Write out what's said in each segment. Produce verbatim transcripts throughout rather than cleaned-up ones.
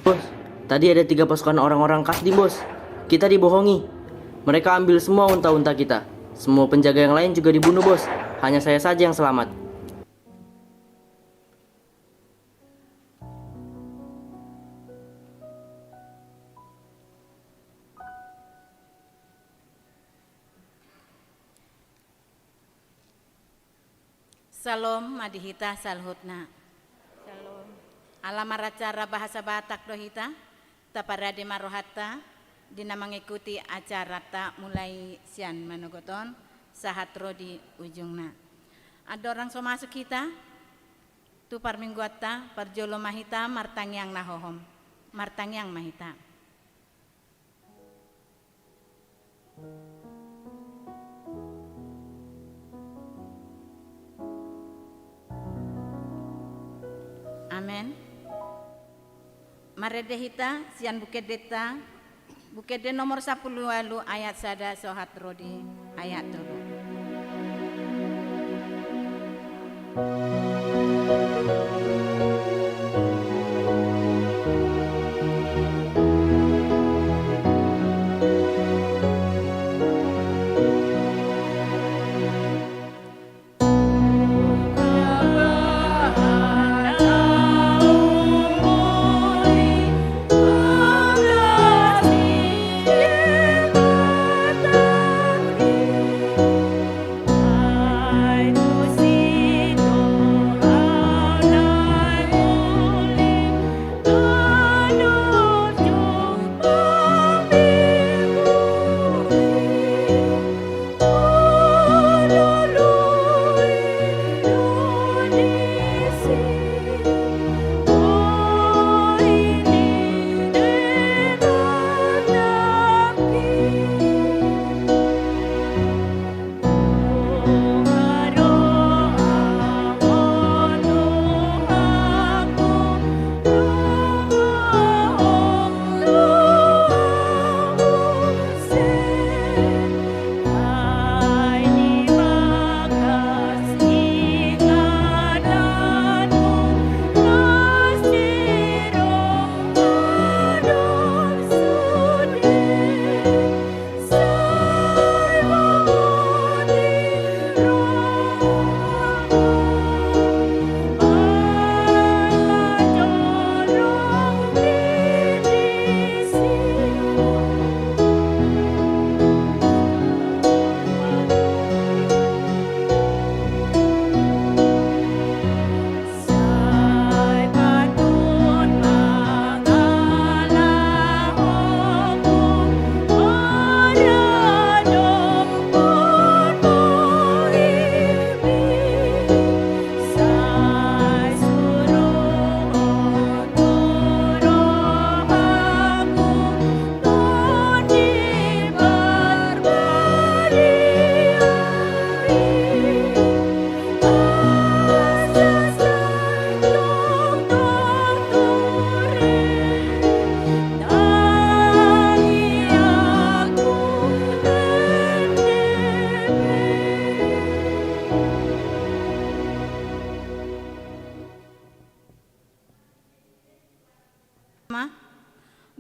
Bos, tadi ada tiga pasukan orang-orang Kasdim, Bos. Kita dibohongi. Mereka ambil semua unta-unta kita. Semua penjaga yang lain juga dibunuh, Bos. Hanya saya saja yang selamat. Syalom ma di hita saluhutna. Syalom. Ala maracara bahasa Batak do hita, taparade ma rohanta di na mangikuti acaranta mulai sian manogot on sahat ro di ujungna. Andorang so masuk hita tu parmingguanta, parjolo ma hita martangiang na hohom. Martangiang ma hita. Amen. Marende hita sian Buku Endenta, Buku Ende nomor sampulu ualu ayat sada sahat ro di ayat tolu.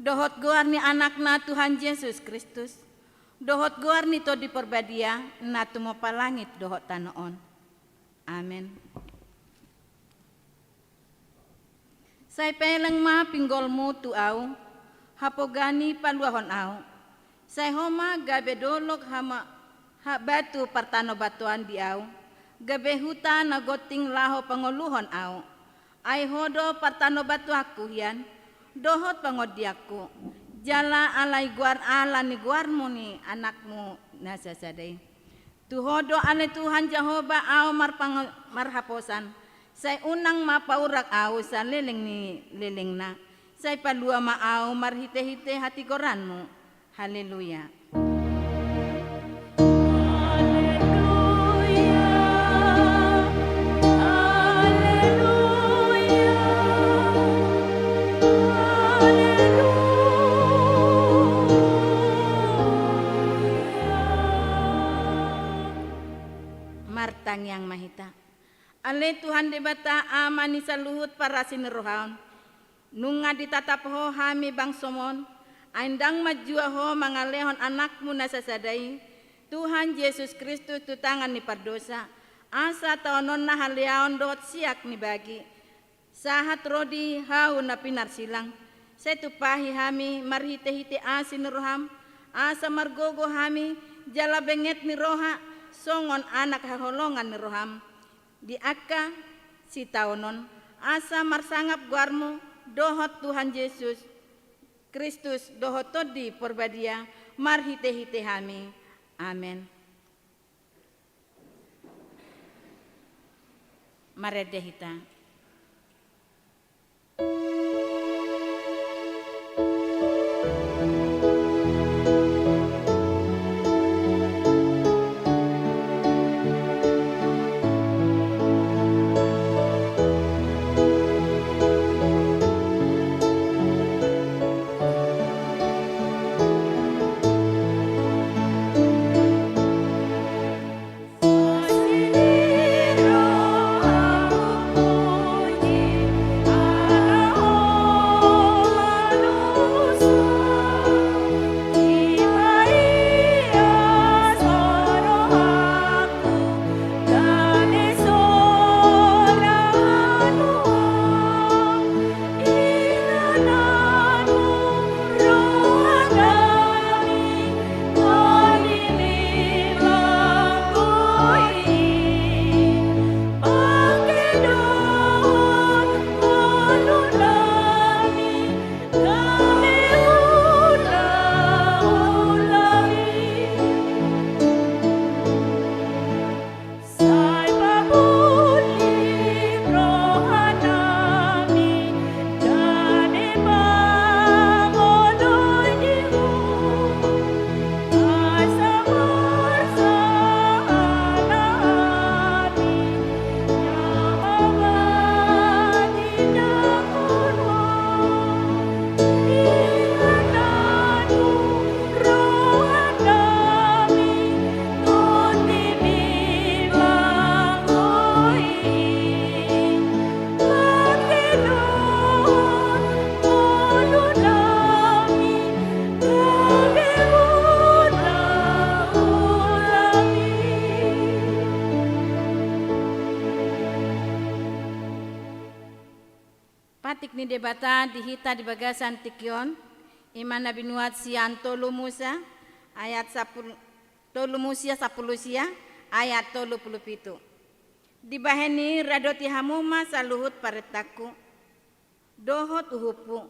Dohot goar ni Anakna Tuhan Jesus Kristus, dohot goar ni Tondi Parbadia, na tumompa langit dohot tano on. Amen. Sai peleng ma pinggolmu tu ahu, hapoga ni paluahon ahu. Sai ho ma gabe dolok hama-, ha-, batu partanobatoan di ahu, gabe huta na gonting laho pangoluhon ahu. Ai ho do partanobatoanku hian, dohot pangondianku, jala alai goar, ala ni goarmu ni Anakmu na sasada i. Tu ho do ale Tuhan Jahowa ahu marpang-, marhaposan, sai unang ma paurak ahu saleleng ni lelengna, sai palua ma ahu marhitehite hatigoranmu. Haleluya. Haleluya. Haleluya. Haleluya. Martangiang ma hita. Ale Tuhan Debata, Ama ni saluhut parasi ni roha on, Nunga ditatap Ho hami bangsoM on, ai ndang manjua Ho mangalehon Anakmu na sasada i, Tuhan Jesus Kristus, tu tangan ni pardosa, asa taononna haleaon dohot siak ni bagi, sahat ro di hau na pinarsilang. Sai tumpahi hami marhitehite asi ni rohaM, asa margogo hami jala benget ni roha songon anak haholongan ni rohaM di angka sitaonon, asa marsangap goarMu dohot Tuhan Jesus Kristus dohot Tondi Parbadia marhitehite hami. Amen. Marende hita. Patik ni Debata di hita di bagasan tingki on, i ma na binuat sian tolu Musa, ayat sapul-, tolu Musa sampulu sia, ayat tolu pulu pitu. Dibahen i, radoti hamu ma saluhut parentangku dohot uhumhu,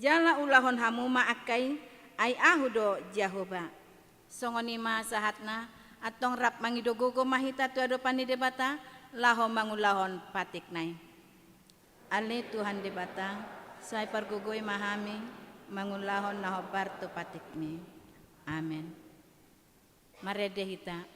jala ulahon hamu ma angka i, ai Ahu do Jahowa. Songon i ma sahatna, antong rap mangido gogo ma hita tu adopan ni Debata, laho mangulahon patikna i. Ale Tuhan Debata, sai pargogoi ma hami mangulahon na hombar tu patikmi. Amen. Marende hita.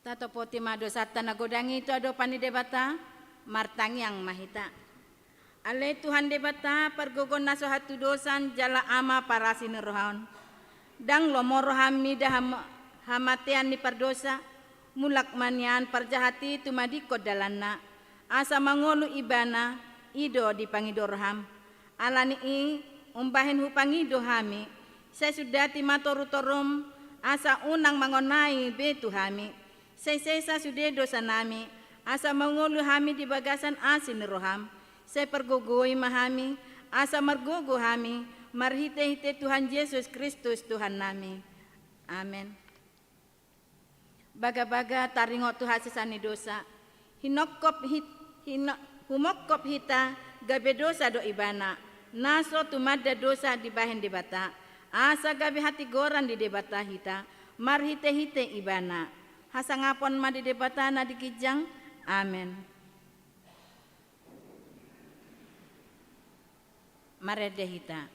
Tatopoti ma dosanta na godang i tu adopan ni Debata, martangiang ma hita. Ale Tuhan Debata, pargogo na so hatudosan jala Ama parasi ni roha on. Ndang lomo roham mida ham-, hamatean ni pardosa, mulak ma nian parjahat i tumadingkon dalanna, asa mangolu ibana, i do dipangido roham. Ala ni i, umbahen hupangido hami, sai sundati ma torutorum, asa unang mangonai be tu hami. Sai sesa sude dosanami, asa mangolu hami di bagasan asi ni roham. Sai pargogoi ma hami, asa margogo hami, marhitehite Tuhan Jesus Kristus Tuhannami. Amen. Bagabaga taringot tu hasesaan ni dosa, hinongkop hit-, hino-, humongkop hita gabe dosa do ibana, na so tumanda dosa dibahen Debata, asa gabe hatigoran di Debata hita, marhitehite ibana. Hasangapon ma di Debata na di ginjang. Amen. Marende hita.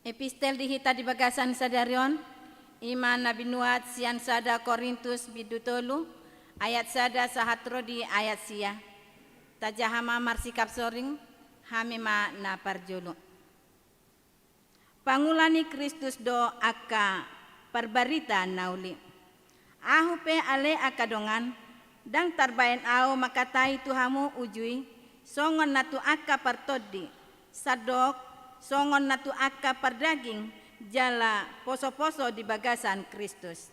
Epistel di hita di bagasan sadari on, i ma na binuat sian sada Korintus bindu tolu, ayat sada sahat ro di ayat sia. Tajaha ma marsikap soring, hami ma na parjolo. Pangula ni Kristus do angka parbarita na uli. Ahu pe ale angka dongan, ndang tarbaen ahu mangkatai tu hamu uju i, songon na tu angka partondi, sandok songon na tu angka pardaging jala posoposo di bagasan Kristus.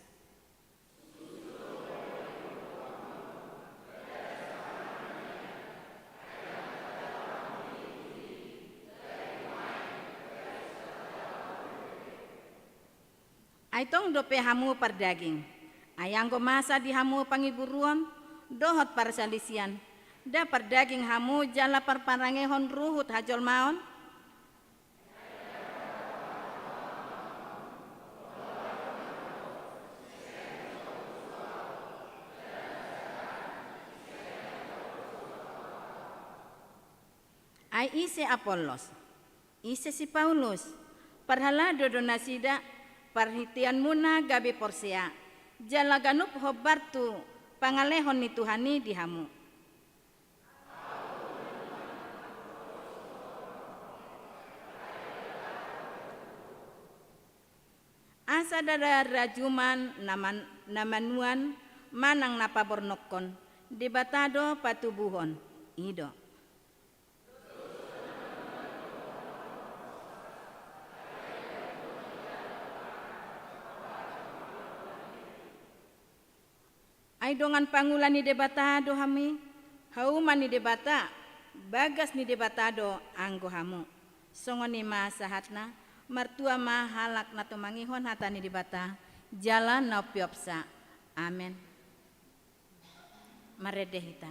Ai tong dope hamu pardaging. Ai anggo masa di hamu pangiburuon dohot parsalisian, nda pardaging hamu jala parparangehon ruhut hajolmaon? Ai ise Apollos? Ise si Paulus? Parhalado do nasida, parhiteanmuna gabe porsea, jala ganup hombar tu pangalehon ni Tuhan i di hamu. Asa ndada rajuman na man-, na manuan manang na pabornokkon, Debata do patubuhon, i do. Ai dongan pangula ni Debata do hamu i, hauma ni Debata, bagas ni Debata do anggo hamu. Songon i ma sahatna, martua ma halak na tumangihon hata ni Debata, jala na umpeopsa. Amen. Marende hita.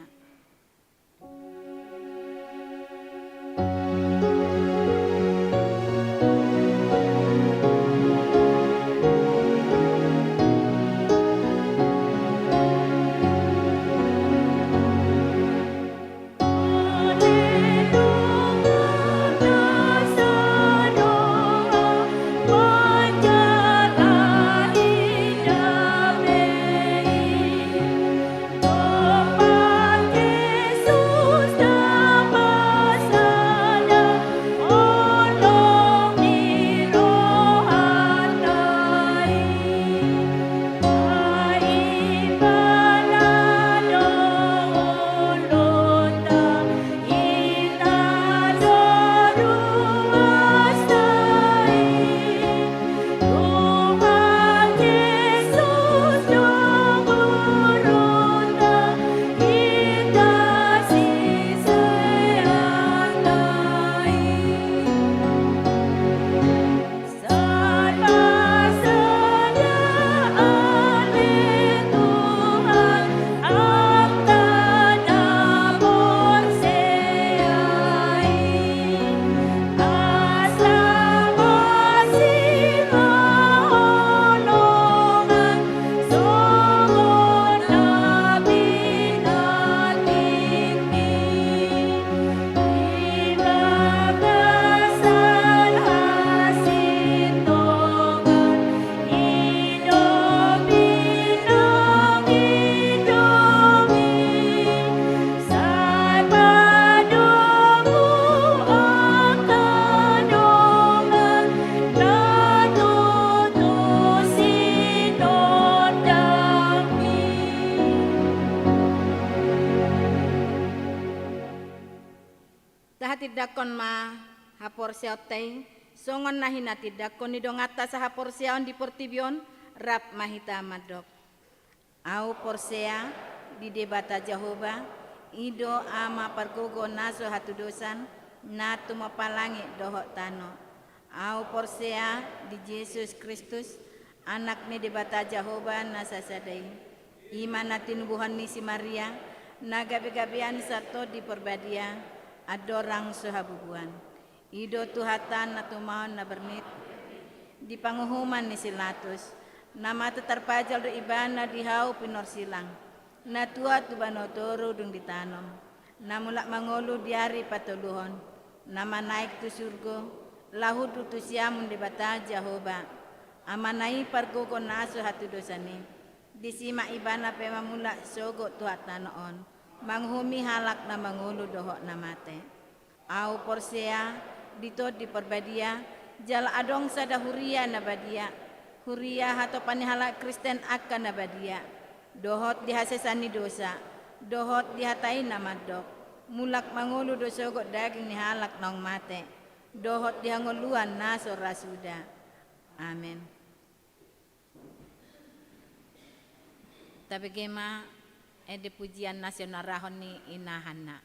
Tahatindangkon ma haporseaonta i, songon na hinatindangkon ni donganta sahaporseaon di portibi on, rap ma hita mandok. Ahu porsea di Debata Jahowa, i do Ama pargogo na so hatudosan, na tumompa langit dohot tano. Ahu porsea di Jesus Kristus, Anak ni Debata Jahowa na sasada i. I ma na tinubuhon ni si Maria, na gabegabean sian Tondi Parbadia, andorang so habubuan. I do Tuhanta na tumaon na bernit di panguhuman ni si Latus, na mate tarpajal do Ibana di hau pinorsilang, na tuat tu banua toru dung ditanom, na mulak mangolu di ari patoluhon, na manaek tu surgo, laho hundul tu siamun Debata Jahowa, Amana i pargogo na so hatudosan i. Disi ma Ibana pe mamulak sogot tu hata tano on, manguhumi halak na mangolu dohot na mate. Ahu porsea di Tondi Parbadia, jala adong sada huria na badia, huria hatopan ni halak Kristen angka na badia, dohot di hasesaan ni dosa, dohot di hata i na mandok, mulak mangolu do sogot daging ni halak naung mate, dohot di hangoluan na so ra suda. Amen. Tabege ma ende pujian na sinorahon ni Ina Hanna.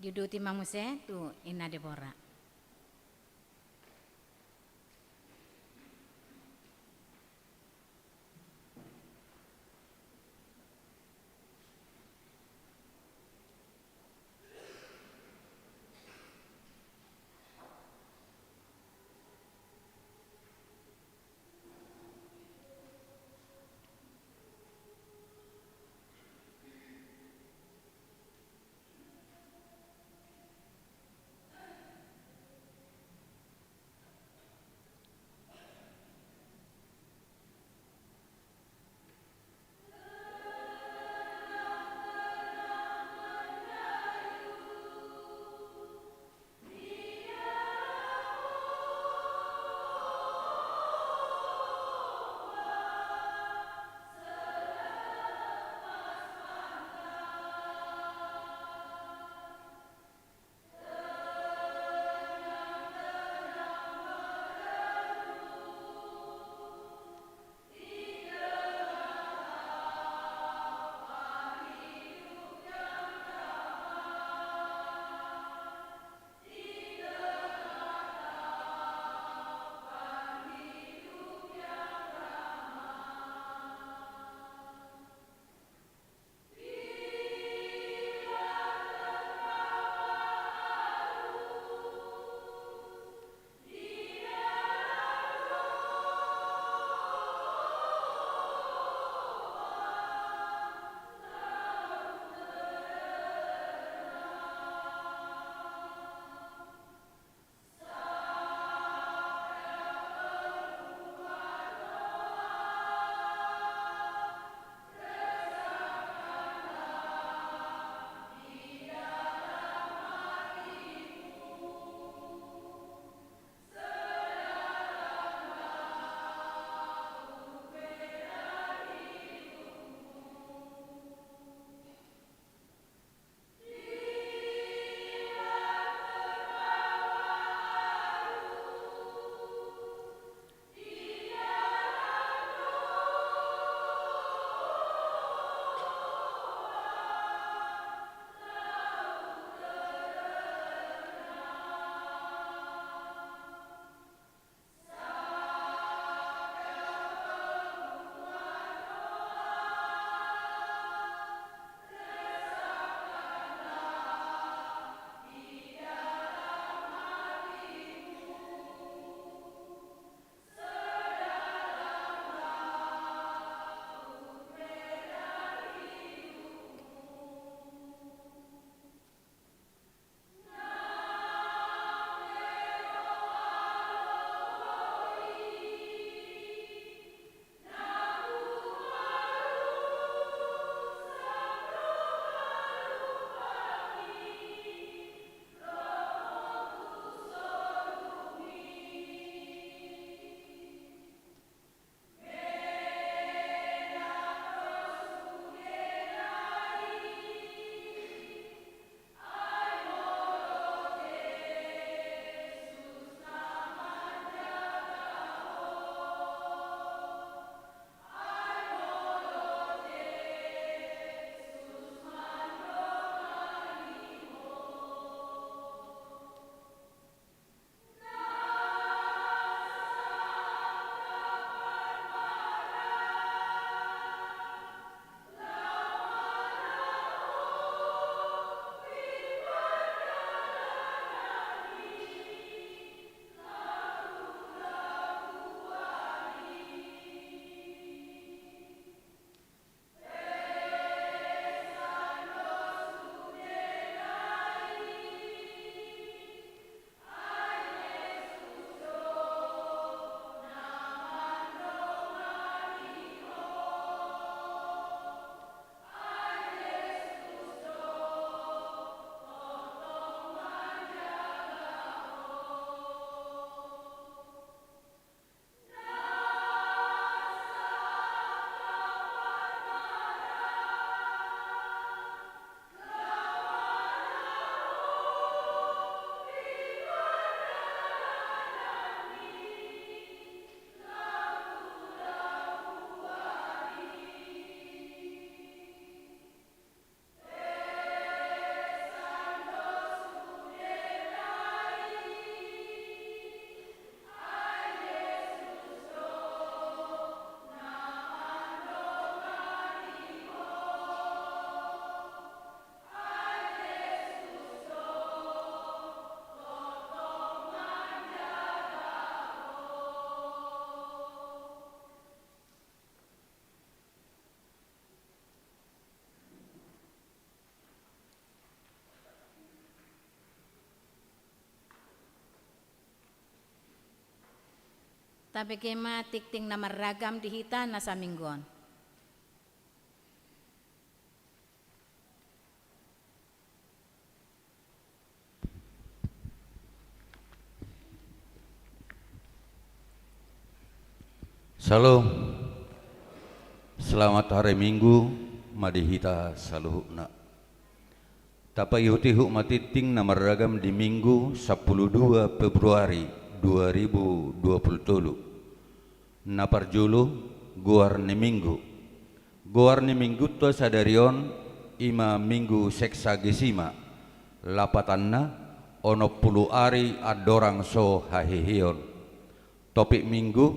Diuduti ma muse tu Inna Debora. Tabege ma tingting na marragam di hita na saminggu on. Syalom. Selamat hari Minggu ma di hita saluhutna. Tapaihut-ihut ma tingting na marragam di Minggu sampulu dua Februari dua ribu dua pulu tolu. Na parjolo, goar ni Minggu. Goar ni Minggunta sadari on i ma Minggu Sexagesima. Lapatanna, onom pulu ari andorang so haheheon. Topik Minggu,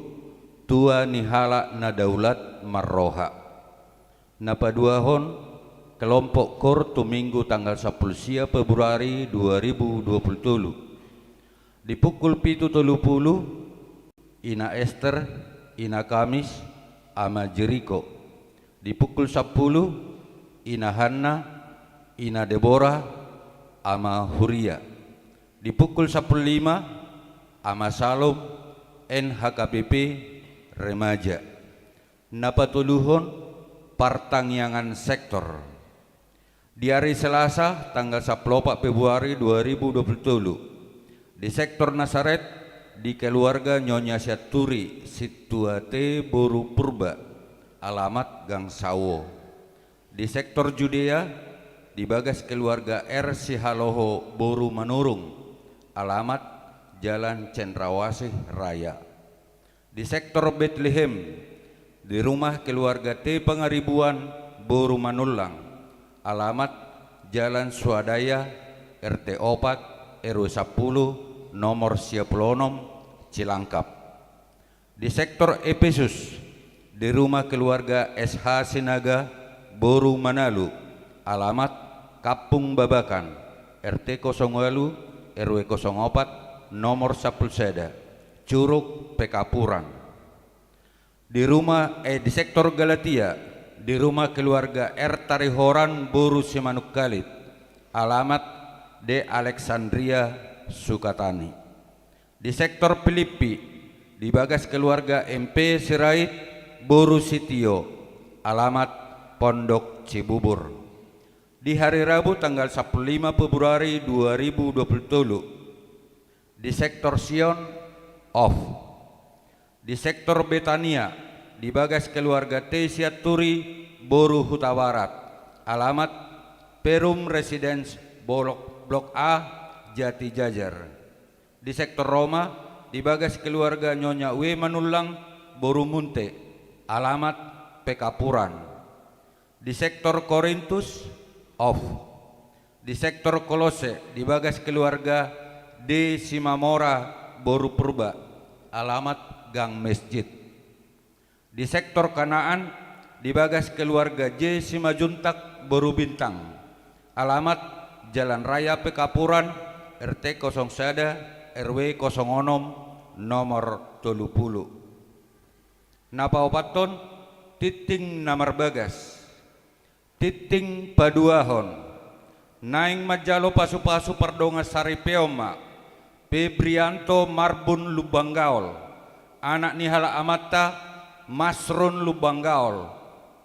tua ni halak na daulat marroha. Na paduahon, kelompok KOR tu Minggu tanggal sampulu sia Februari dua ribu dua pulu tolu. Di pukul pitu tolu pulu, Ina Ester, Ina Kamis, Ama Jeriko. Di pukul sampulu, Ina Hanna, Ina Debora, Ama Huria. Di pukul sampulu lima, Ama Salom, N H K B P, Remaja. Na patoluhon, partangiangan sektor. Di ari Selasa, tanggal sampulu opat Februari dua ribu dua pulu tolu, di sektor Nasaret, di keluarga Nyonya Sianturi, Sintuate boru Purba, alamat Gang Sawo. Di sektor Judea, di bagas keluarga R Sihaloho boru Manurung, alamat Jalan Cendrawasih Raya. Di sektor Betlehem, di rumah keluarga T Pangaribuan boru Manullang, alamat Jalan Swadaya, R T opat, R W sampulu, nomor sia pulu onom, Cilangkap. Di sektor Epesus, di rumah keluarga S H Sinaga boru Manalu, alamat Kampung Babakan, R T kosong ualu, R W kosong opat, nomor sampulu sada, Curug Pekapuran. Di rumah, eh, di sektor Galatia, di rumah keluarga R Tarihoran boru Simanungkalit, alamat D Alexandria, Sukatani. Di sektor Pilippi, di bagas keluarga M P Sirait boru Sitio, alamat Pondok Cibubur. Di hari Rabu tanggal sampulu lima Februari dua ribu dua pulu tolu, di sektor Sion, off. Di sektor Betania, di bagas keluarga T Sianturi boru Hutabarat, alamat Perum Residence, Blok, Blok A, Jatijajar. Di sektor Roma, di bagas keluarga Nyonya W Manullang boru Munte, alamat Pekapuran. Di sektor Korintus, off. Di sektor Kolose, di bagas keluarga D Simamora boru Purba, alamat Gang Mesjid. Di sektor Kanaan, di bagas keluarga J Simajuntak boru Bintang, alamat Jalan Raya Pekapuran, R T kosong sada, R W kosong onom, nomor tolu pulu. Na paopathon, tingting na marbagas. Tingting paduahon. Naeng manjalo pasupasu pardongan saripeon ma Febrianto Marbun Lumban Gaol, anak ni halak amanta Masrun Lumban Gaol,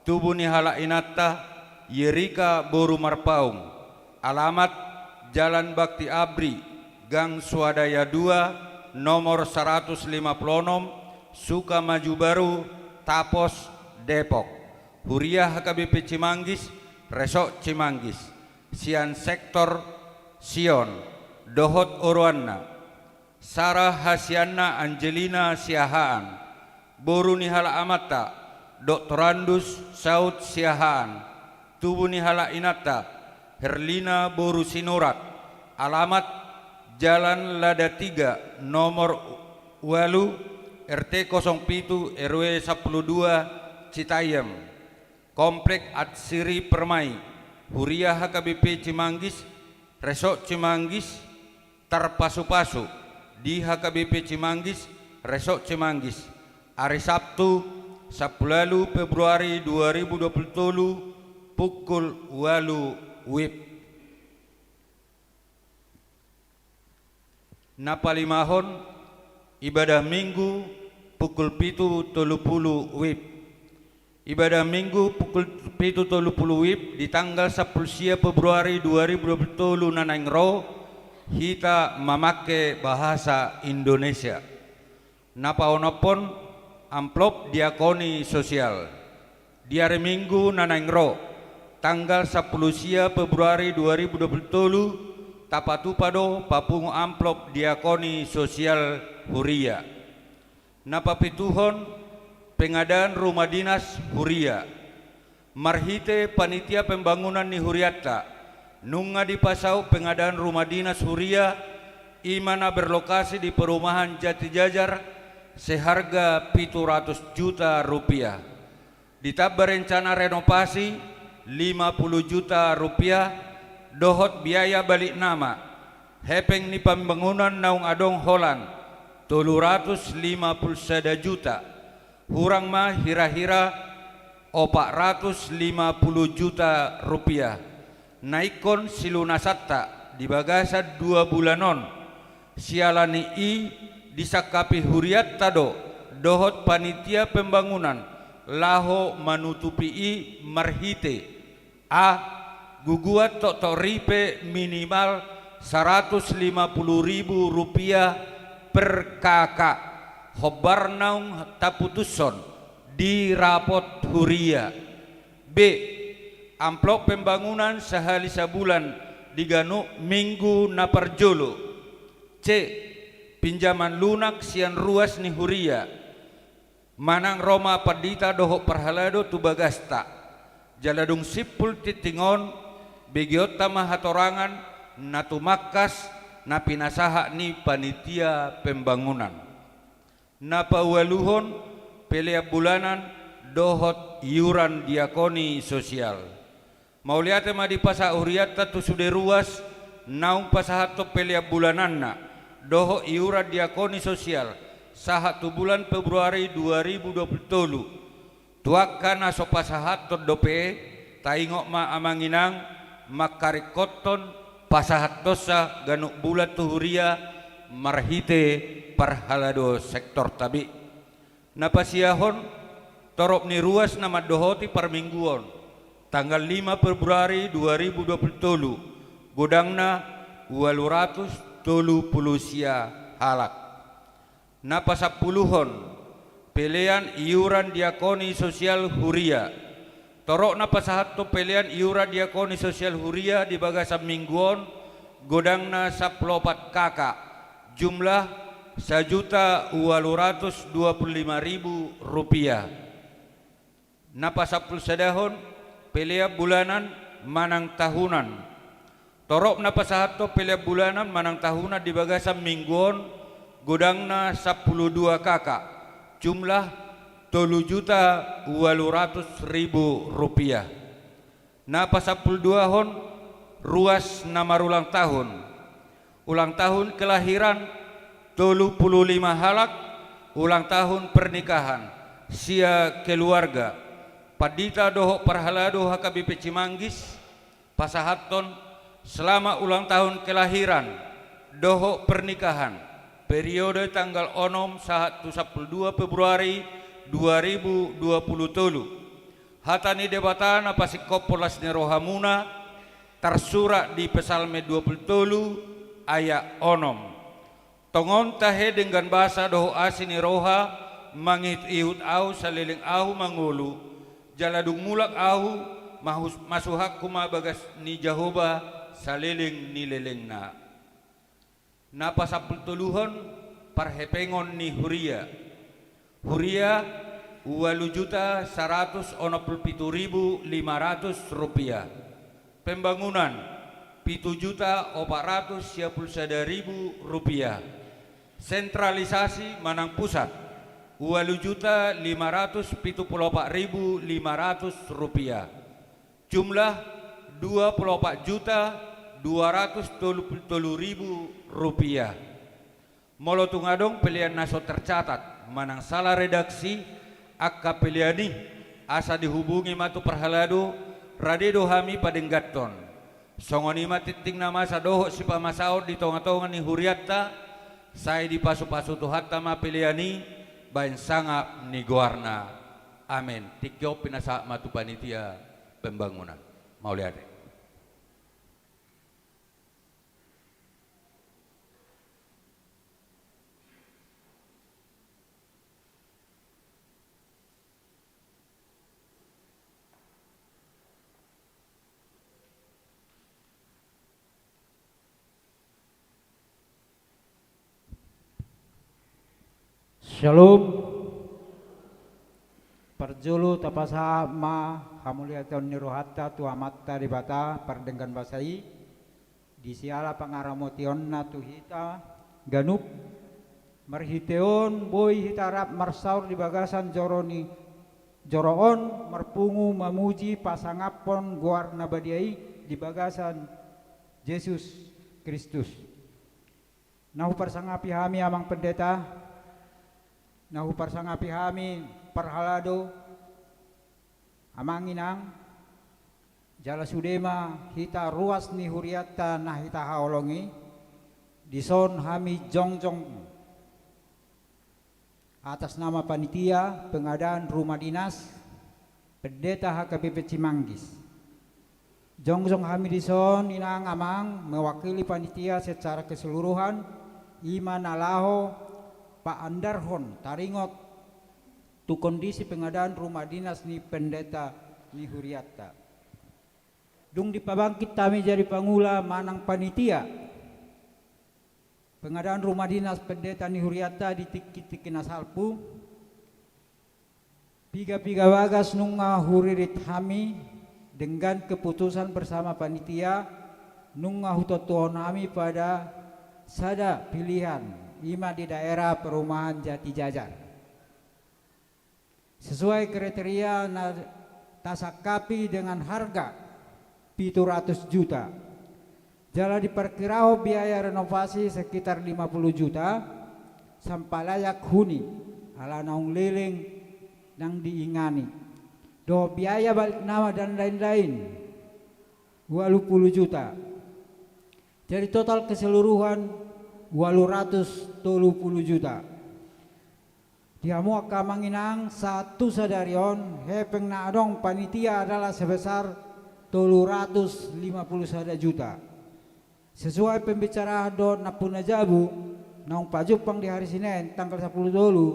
tubu ni halak inanta Yerika boru Marpaung, alamat Jalan Bakti Abri, Gang Swadaya dua, nomor saratus lima pulu onom, Sukamaju Baru, Tapos, Depok. Huria H K B P Cimanggis, Resort Cimanggis, sian sektor Sion, dohot oroanna, Sarah Hasianna Angelina Siahaan, boru ni halak amanta, Doktorandus Saud Siahaan, tubu ni halak inanta, Herlina boru Sinurat, alamat Jalan Lada Tiga, nomor ualu, R T kosong pitu, R W sampulu dua, Citayam. Komplek Atsiri Permai, Huria H K B P Cimanggis, Resort Cimanggis, tarpasupasu di H K B P Cimanggis, Resort Cimanggis, ari Sabtu, sampulu ualu Februari dua ribu dua pulu tolu, pukul ualu WIB. Na palimahon, ibadah Minggu pukul pitu tolu pulu wib. Ibadah Minggu pukul pitu tolu pulu wib di tanggal sampulu sia Februari dua ribu dua pulu tolu na naeng ro, hita mamangke bahasa Indonesia. Na paonomhon, amplop diakoni sosial. Di ari Minggu na naeng ro, tanggal sampulu sia Februari dua ribu dua pulu tolu, tapatupa do papungu amplop diakoni sosial huria. Na papituhon, pengadaan rumah dinas huria. Marhite panitia pembangunan ni hurianta, nunga dipasaut pengadaan rumah dinas huria, i ma na berlokasi di perumahan Jatijajar, seharga pitu ratus juta rupiah. Ditamba rencana renovasi lima pulu juta rupiah, dohot biaya balik nama, hepeng ni pembangunan naung adong holan, tolu ratus lima pulu sada juta. Hurang ma hira-hira opat ratus lima pulu juta rupiah. Na ingkon silunasanta di bagasan dua bulan on. Siala ni i disangkapi hurianta do, dohot panitia pembangunan, laho manutupi i marhite: A, guguan toktok ripe minimal saratus lima pulu ribu rupiah per K K, hombar naung taputushon di rapot huria. B, amplop pembangunan sahali sabulan di ganup minggu na parjolo. C, pinjaman lunak sian ruas ni huria. Manang ro ma pandita dohot parhalado tu bagasta. Jala dung simpul tingting on, begeonta ma hatorangan na tumangkas na pinasahat ni panitia pembangunan. Na paualuhon, pelean bulanan dohot iuran diakoni sosial. Mauliate ma dipasahat hurianta tu sude ruas naung pasahathon pelean bulananna dohot iuran diakoni sosial sahat tu bulan Februari dua ribu dua pulu tolu. Tu angka na so pasahathon dope, taingot ma amang inang, mangkaringkothon pasahathonsa ganup bulan tu huria marhite parhalado sektorta be. Na pasiahon, torop ni ruas na mandohoti parmingguon, tanggal lima Februari dua ribu dua pulu tolu, godangna ualu ratus tolu pulu sia halak. Na pasampuluhon, pelean iuran diakoni sosial huria. Torop na pasahathon pelean iuran diakoni sosial huria di bagasan minggu on, godangna sampulu opat K K, jumlah sajuta ualu ratus dua pulu lima ribu rupiah. Na pasampulu sadahon, pelean bulanan manang tahunan. Torop na pasahathon pelean bulanan manang tahunan di bagasan minggu on, godangna sampulu dua K K, jumlah tolu juta ualu ratus ribu rupiah. Na pasampulu duahon, ruas na marulang tahun. Ulang tahun kelahiran, tolu pulu lima halak, ulang tahun pernikahan, sia keluarga. Pandita dohot parhalado H K B P Cimanggis, pasahathon selamat ulang tahun kelahiran dohot pernikahan, periode tanggal onom sahat tu sampulu dua Februari dua ribu dua pulu tolu. Hata ni Debata na pasingkophon las ni rohamuna, tarsurat di Psalmen dua pulu tolu ayat onom. Tongon tahe denggan basa dohot asi ni roha mangihut-ihut ahu saleleng ahu mangolu, jala dung mulak ahu, mahus-, masuhakku ma bagas ni Jahowa saleleng ni lelengna. Na pasampulu toluhon, parhepengon ni huria. Huria, ualu juta saratus onom pulu pitu ribu lima ratus rupiah. Pembangunan, pitu juta opat ratus sia pulu sada ribu rupiah. Sentralisasi manang pusat, ualu juta lima ratus pitu pulu opat ribu lima ratus rupiah. Jumlah, dua pulu opat juta dua ratus tolu pulu tolu ribu rupiah. Molo tung adong pelean na so tercatat manang sala redaksi angka pelean i, asa dihubungi ma tu parhalado, rade do hami padengganhon. Songon i ma tingting na masa dohot sipamasaon di tonga-tonga ni hurianta, sai dipasu-pasu Tuhanta ma pelean i, Baen sangap ni goarna. Amen. Tingki on pinasahat ma tu panitia pembangunan. Mauliate. Syalom. Parjolo tapasahat ma hamuliateon ni rohanta tu Amanta Debata pardenggan basa i, di siala pangaramotionna tu hita ganup, marhite on boi hita rap marsaor di bagasan joro ni, joro on marpungu mamuji pasangaphon goar na badia i di bagasan Jesus Kristus. Na huparsangapi hami Amang Pendeta, na huparsangapi hami parhalado, Amang Inang, jala sude ma hita ruas ni hurianta na hita haholongi, dison hami jongjong atas nama panitia pengadaan rumah dinas pendeta H K B P Cimanggis. Jongjong hami dison Inang Amang mewakili panitia secara keseluruhan, i ma na laho paandarhon taringot tu kondisi pengadaan rumah dinas ni pendeta ni hurianta. Dung dipabangkit hami jadi pangula manang panitia pengadaan rumah dinas pendeta ni hurianta di tingki-tingki na salpu, piga-piga bagas nunga huririt hami denggan keputusan bersama panitia, nunga hutontuhon hami pada sada pilihan, i ma di daerah perumahan Jati Jajar. Sesuai kriteria na tasangkapi dengan harga pitu ratus juta. Jala diperkirahon biaya renovasi sekitar lima puluh juta, sampal layak huni, ala naung leleng nang diingani. Dohot biaya balik nama dan lain-lain, ualu pulu juta. Jadi total keseluruhan ualu ratus tolu pulu juta. Di hamu angka Amang Inang, sahat tu sadari on, hepeng na adong panitia adalah sebesar tolu ratus lima pulu sada juta. Sesuai pembicaraan dohot nampu na jabu, naung pajumpang di hari Senin, tanggal sampulu tolu,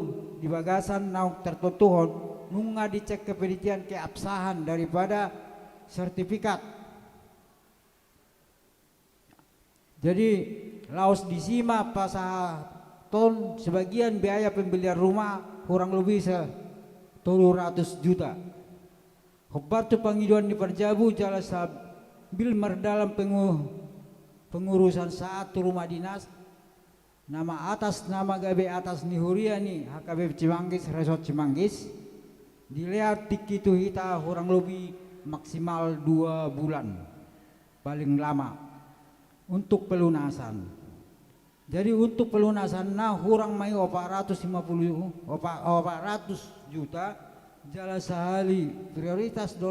di bagasan naung tartontuhon, nunga dicek kepenitian keabsahan daripada sertifikat. Jadi, laos disi ma pasahaton sebagian biaya pembelian rumah, kurang lebih se-, tolu ratus juta. Hombar tu pangidoan ni parjabu jala sambil mardalan pengu-, pengurusan sahat tu rumah dinas, nama atas nama gabe atas ni huria ni H K B P Cimanggis, Resort Cimanggis, dilehon tingki tu hita kurang lebih maksimal dua bulan. Paling lama untuk pelunasan. Jadi, untuk pelunasanna hurang ma i opat ratus lima puluh, opat, opat ratus juta, jala sahali prioritas do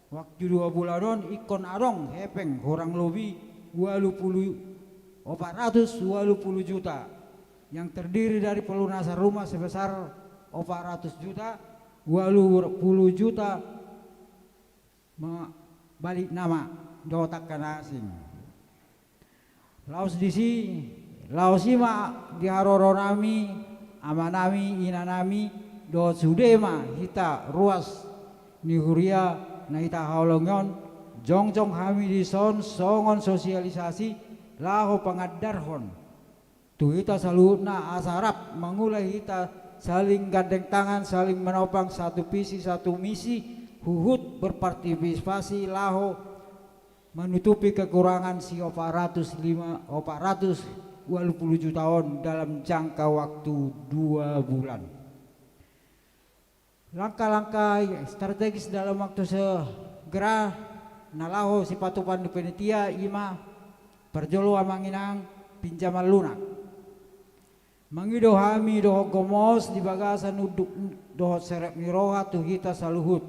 waktu dua bulan on, ingkon adong hepeng hurang lobi ualu puluh, opat ratus ualu puluh juta, yang terdiri dari pelunasan rumah sebesar opat ratus juta, ualu puluh juta ma-, balik nama dohot angka na asing. Laos disi, laos i ma di haroronami, amanami, inanami, dohot sude ma hita ruas ni huria na hita haholongi on, jongjong hami dison songon sosialisasi laho pangandarhon tu hita saluhutna asa rap mangula hita saling gandeng tangan, saling menopang, satu visi, satu misi, huhut berpartisipasi laho manutupi kekurangan si opat ratus lima, opat ratus ualu puluh juta on dalam jangka waktu dua bulan. Langkah-langkah strategis dalam waktu segera na laho sipatupaon ni panitia i ma parjolo, amang inang, pinjaman lunak. Mangido hami dohot gomos di bagasan unduk dohot serep ni roha tu hita saluhut.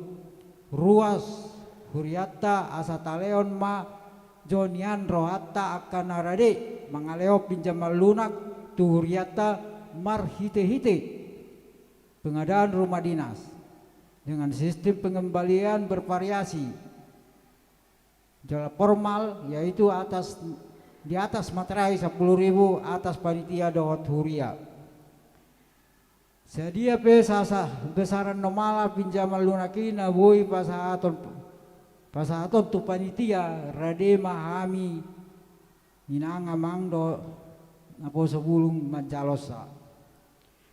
Ruas hurianta asa talehon ma jo nian rohanta angka na rade mangalehon pinjaman lunak tu hurianta marhite-hite pengadaan rumah dinas dengan sistem pengembalian bervariasi. Jala formal, yaitu atas, di atas materai sepuluh ribu atas panitia dohot huria. Sadia pe sasa besaran nomala pinjaman lunak i na boi pasahaton, pasahaton tu panitia, rade ma hami inang amang dohot naposo bulung manjalosa.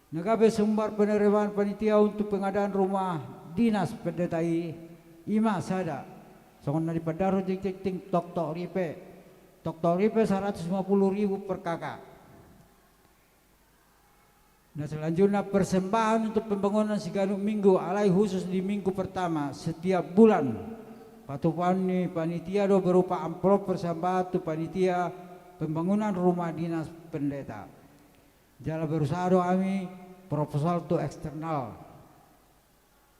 Na gabe sumbar penerimaan panitia untuk pengadaan rumah dinas pendeta i, i ma sada. Songon na dipandaru jingting toktok ripe. Toktok ripe saratus lima puluh ribu per K K. Na selanjutnya persembahan untuk pembangunan siganup minggu alai khusus di minggu pertama setiap bulan. Patupaon ni panitia do berupa amplop persembahan tu panitia pembangunan rumah dinas pendeta. Jala berusaha do hami proposal tu eksternal,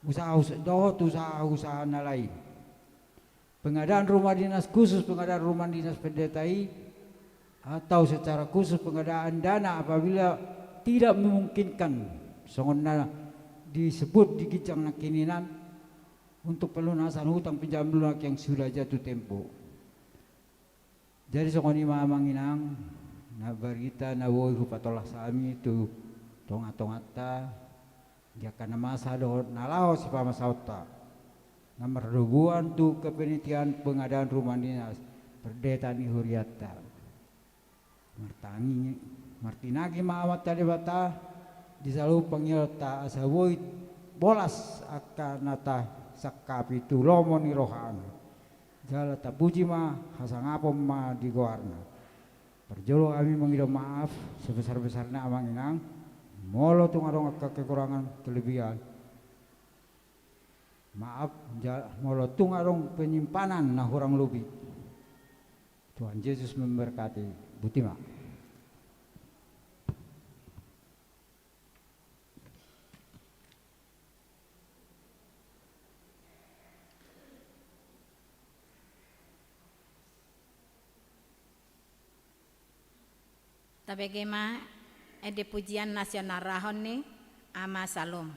usaha us-, dohot usaha-usaha na lain. Pengadaan rumah dinas khusus, pengadaan rumah dinas pendeta i, atau secara khusus pengadaan dana apabila tidak memungkinkan, songon na disebut di ginjang nangkiningan, untuk pelunasan hutang pinjaman lunak yang sudah jatuh tempo. Jadi songon i ma amang inang, na barita na boi hupatolhas hami tu tonga-tonganta, di angka na masa dohot na laho sipamasaonta, na mardobuan tu kepenitian pengadaan rumah dinas pendeta ni hurianta. Martangi, martinangi ma Amanta Debata di saluhut pangidoanta asa boi bolas angka na tasangkapi tu lomo ni rohana. Jala tapuji ma, hasangapon ma di goarna. Parjolo hami mangido maaf sebesar-besarna amang inang, molo tung adong angka kekurangan kelebihan. Maaf, ja-, molo tung adong penyimpanan na hurang lobi. Tuhan Yesus memberkati. Botima. Tabege ma ende pujian na sian arahon ni Ama Salom.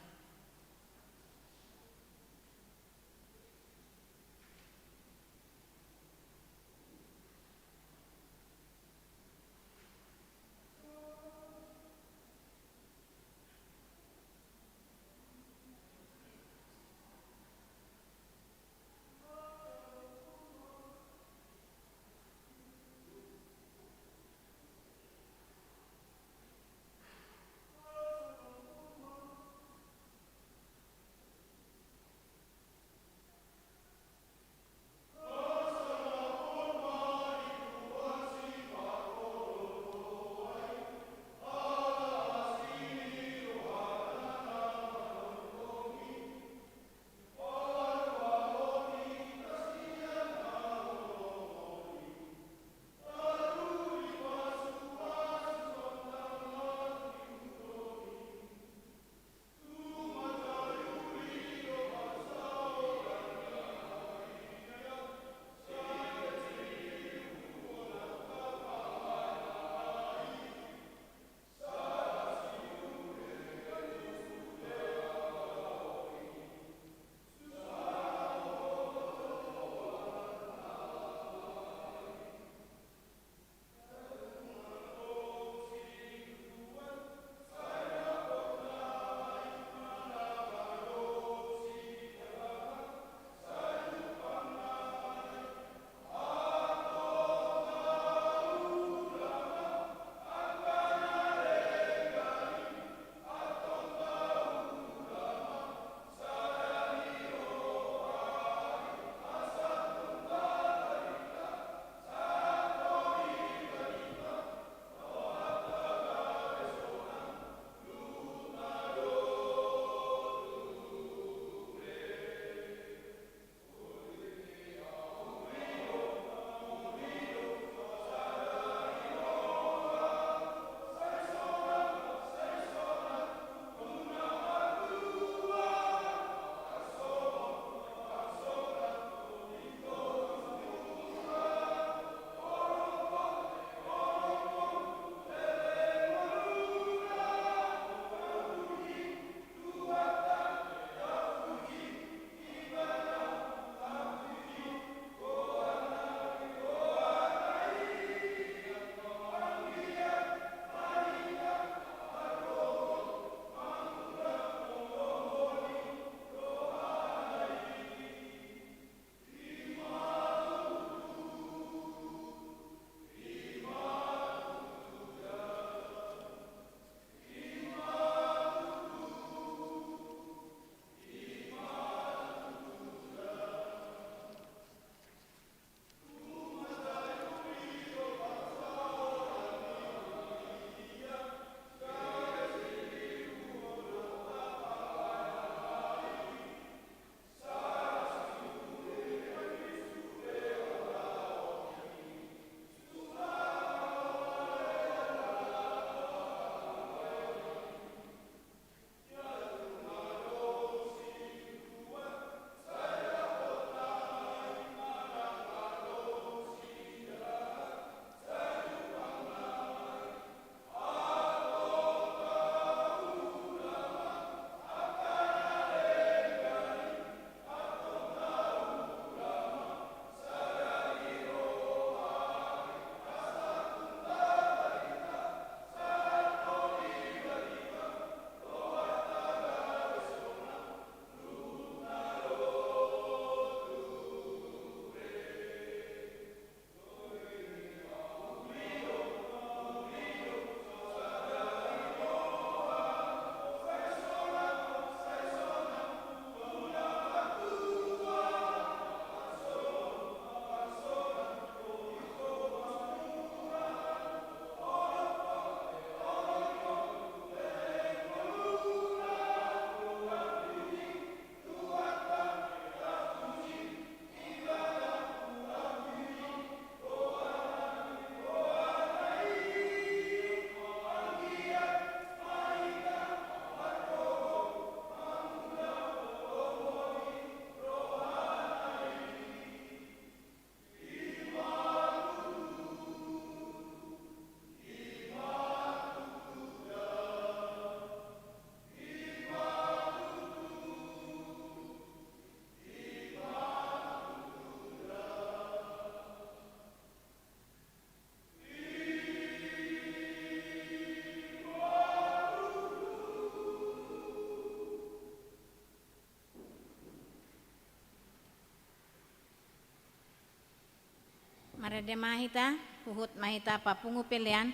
Rade ma hita, huhut ma hita papungu pelean,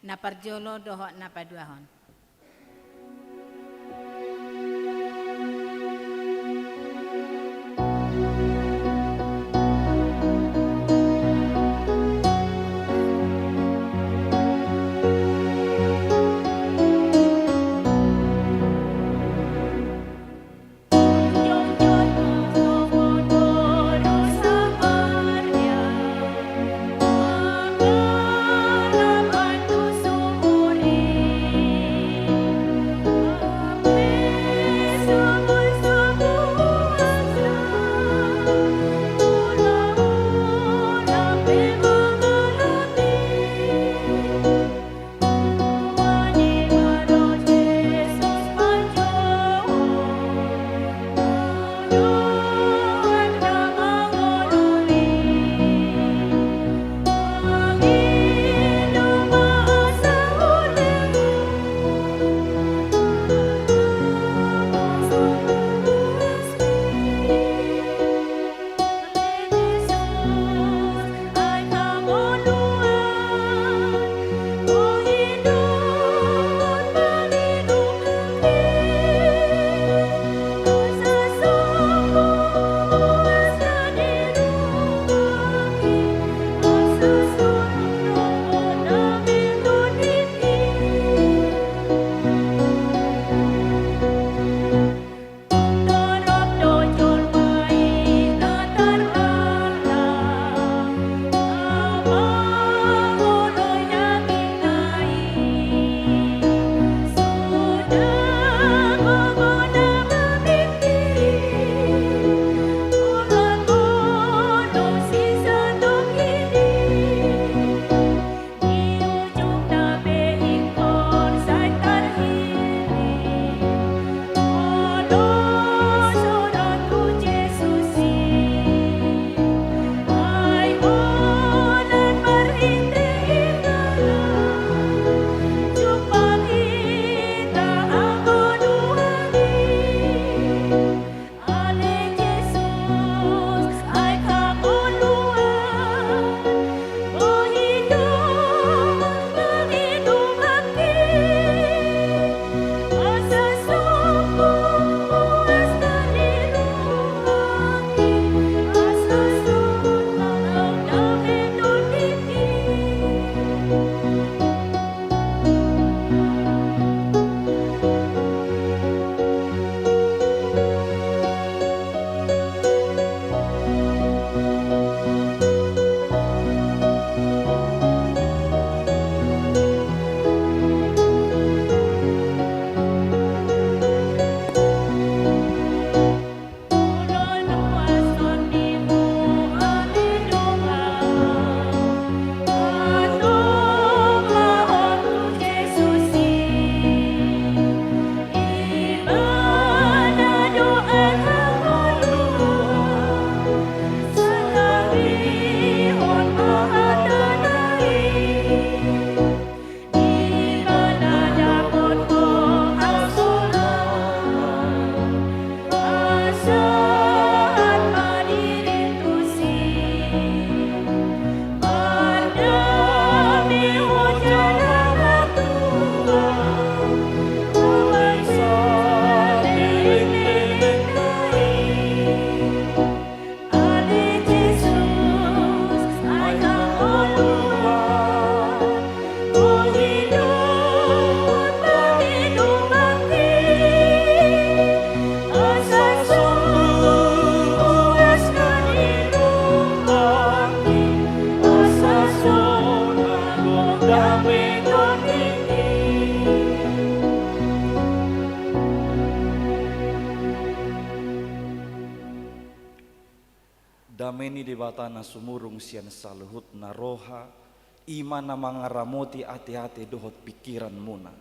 na parjolo dohot na paduahon. Dame ni Debata na sumurung sian saluhutna roha, i ma na mangaramoti ateate dohot pingkiranmuna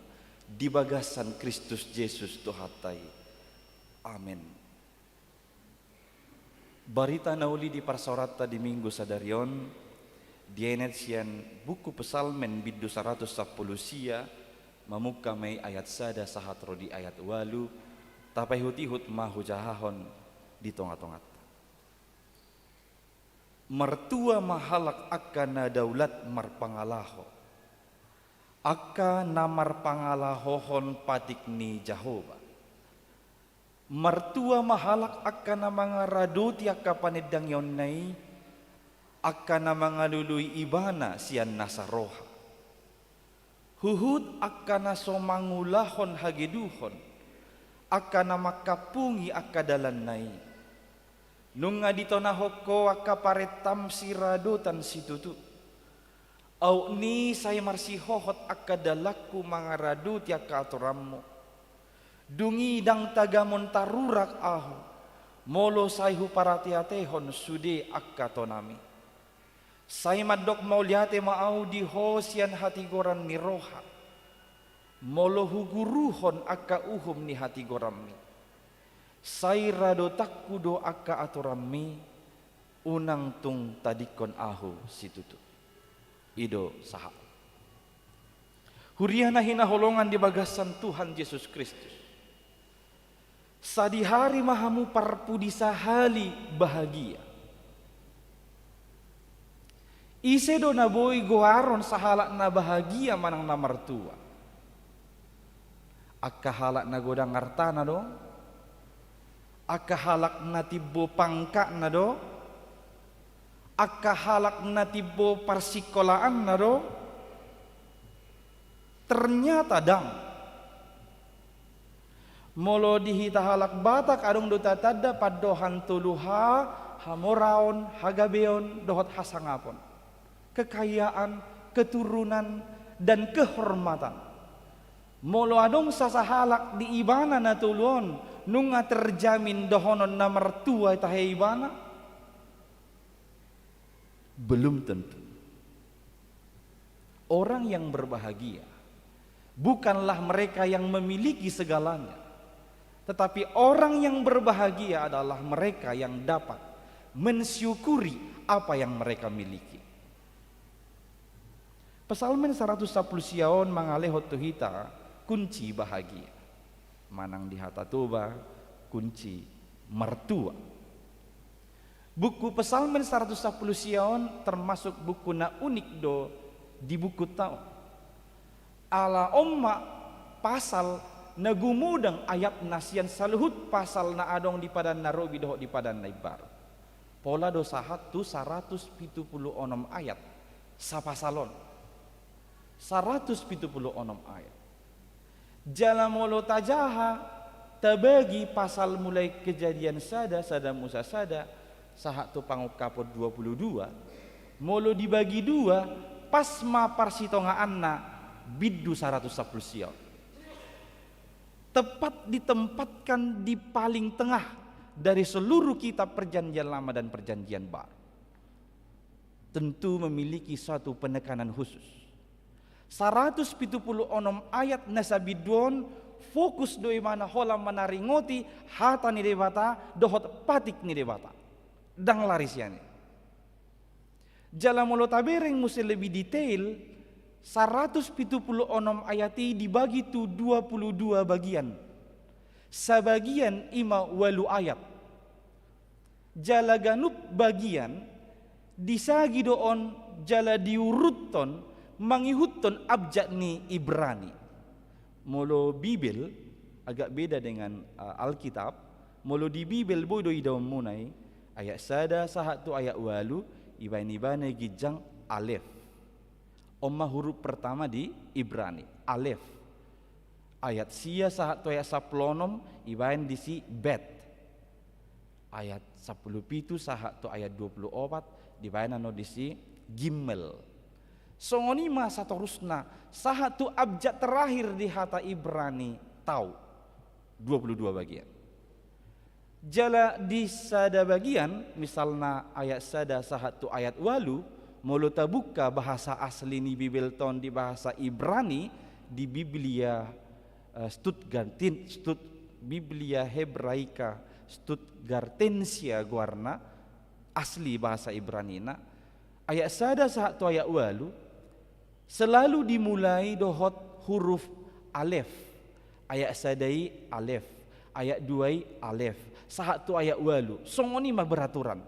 di bagasan Kristus Jesus Tuhanta i. Amen. Barita na uli di parsaoranta di Minggu sadari on, dienet sian buku Psalmen bindu saratus sampulu sia, mamungka ma i ayat sada sahat ro di ayat ualu, tapaihutihut ma hujahahon di tongatonganta. Martua ma halak angka na daulat marpangalaho, angka na marpangalahohon patik ni Jahowa. Martua ma halak angka na mangaradoti angka panendangionna i, angka na mangalului Ibana sian nasa roha. Huhut angka na so mangulahon hageduhon, angka na mangkampungi angka dalanna i. Nunga ditonahon Ho angka parentam siradotan situtu. Aut ni sai marsihohot angka dalanku mangaradoti angka atoranmu. Dung i ndang tagamon tarurak ahu, molo sai huparateatehon sude angka tonami. Sai mandok mauliate ma ahu di Ho sian hatigoran ni roha, molo huguruhon angka uhum ni hatigoranmi. Sai radotanku do angka atoranmi, unang tung tadingkon ahu situtu. I do sahat. Huria na hinaholongan di bagasan Tuhan Jesus Kristus. Sadihari ma hamu parpudi sahali bahagia. Ise do na boi goaron sahalak na bahagia manang na martua? Angka halak na godang artana do? Angka halak na timbo pangkatna do? Angka halak na timbo parsingkolaanna do? Ternyata ndang. Molo di hita halak Batak adong do tatanda pandohan tolu H, hamoraon, hagabeon, dohot hasangapon. Kekayaan, keturunan, dan kehormatan. Molo adong sasahalak di ibana na tolu on, nunga terjamin dohonon na martua tahe ibana? Belum tentu. Orang yang berbahagia bukanlah mereka yang memiliki segalanya, tetapi orang yang berbahagia adalah mereka yang dapat mensyukuri apa yang mereka miliki. Psalmen saratus sampulu sia on mangalehon tu hita kunci bahagia. Manang di hata Toba, kunci martua. Buku Psalmen saratus sampulu sia on termasuk buku na unik do di buku ta on. Ala on ma pasal na gumodang ayatna sian saluhut pasal na adong di Padan na Robi dohot di Padan na Imbaru. Pola do sahat tu saratus pitu pulu onom ayat sapasal on. Saratus pitu pulu onom ayat. Jala molo tajaha, tabagi pasal mulai Kejadian sada, Sada Musa sada, sahat tu Pangungkapon dua pulu dua, molo dibagi dua, pas ma parsitongaanna bindu saratus sampulu sia on. Tepat ditempatkan di paling tengah dari seluruh kitab Perjanjian Lama dan Perjanjian Baru. Tentu memiliki satu penekanan khusus. Saratus pitu pulu onom ayat na sabindu on fokus do ibana holan manaringoti hata ni Debata dohot patik ni Debata. Ndang lari sian i. Jala molo tabereng muse lebih detail, saratus pitu pulu onom ayat i dibagi tu dua pulu dua bagian. Sabagian i ma ualu ayat. Jala ganup bagian disagi do on jala diuruthon mangihuthon abjad ni Ibrani. Molo Bibel agak beda dengan, eh, Alkitab. Molo di Bibel boi do idaonmuna i, ayat sada sahat tu ayat ualu, ibaen ibana i ginjang alef. On ma huruf pertama di Ibrani, alef. Ayat sia sahat tu ayat sampulu onom, ibaen disi bet. Ayat sampulu pitu sahat tu ayat dua pulu opat, dibaen annon disi gimel. Songon i ma satorusna sahat tu abjad terakhir di hata Ibrani tau, dua pulu dua bagian. Jala di sada bagian, misalna ayat sada sahat tu ayat ualu, molo tabuka bahasa asli ni Bibelta on di bahasa Ibrani, di Biblia, eh, Stuttgartin-, Stutt-, Biblia Hebraica Stuttgartensia goarna, asli bahasa Ibranina, ayat sada sahat tu ayat ualu, selalu dimulai dohot huruf alef. Ayat sada i alef, ayat dua i alef, sahat tu ayat ualu. Songon i ma beraturan.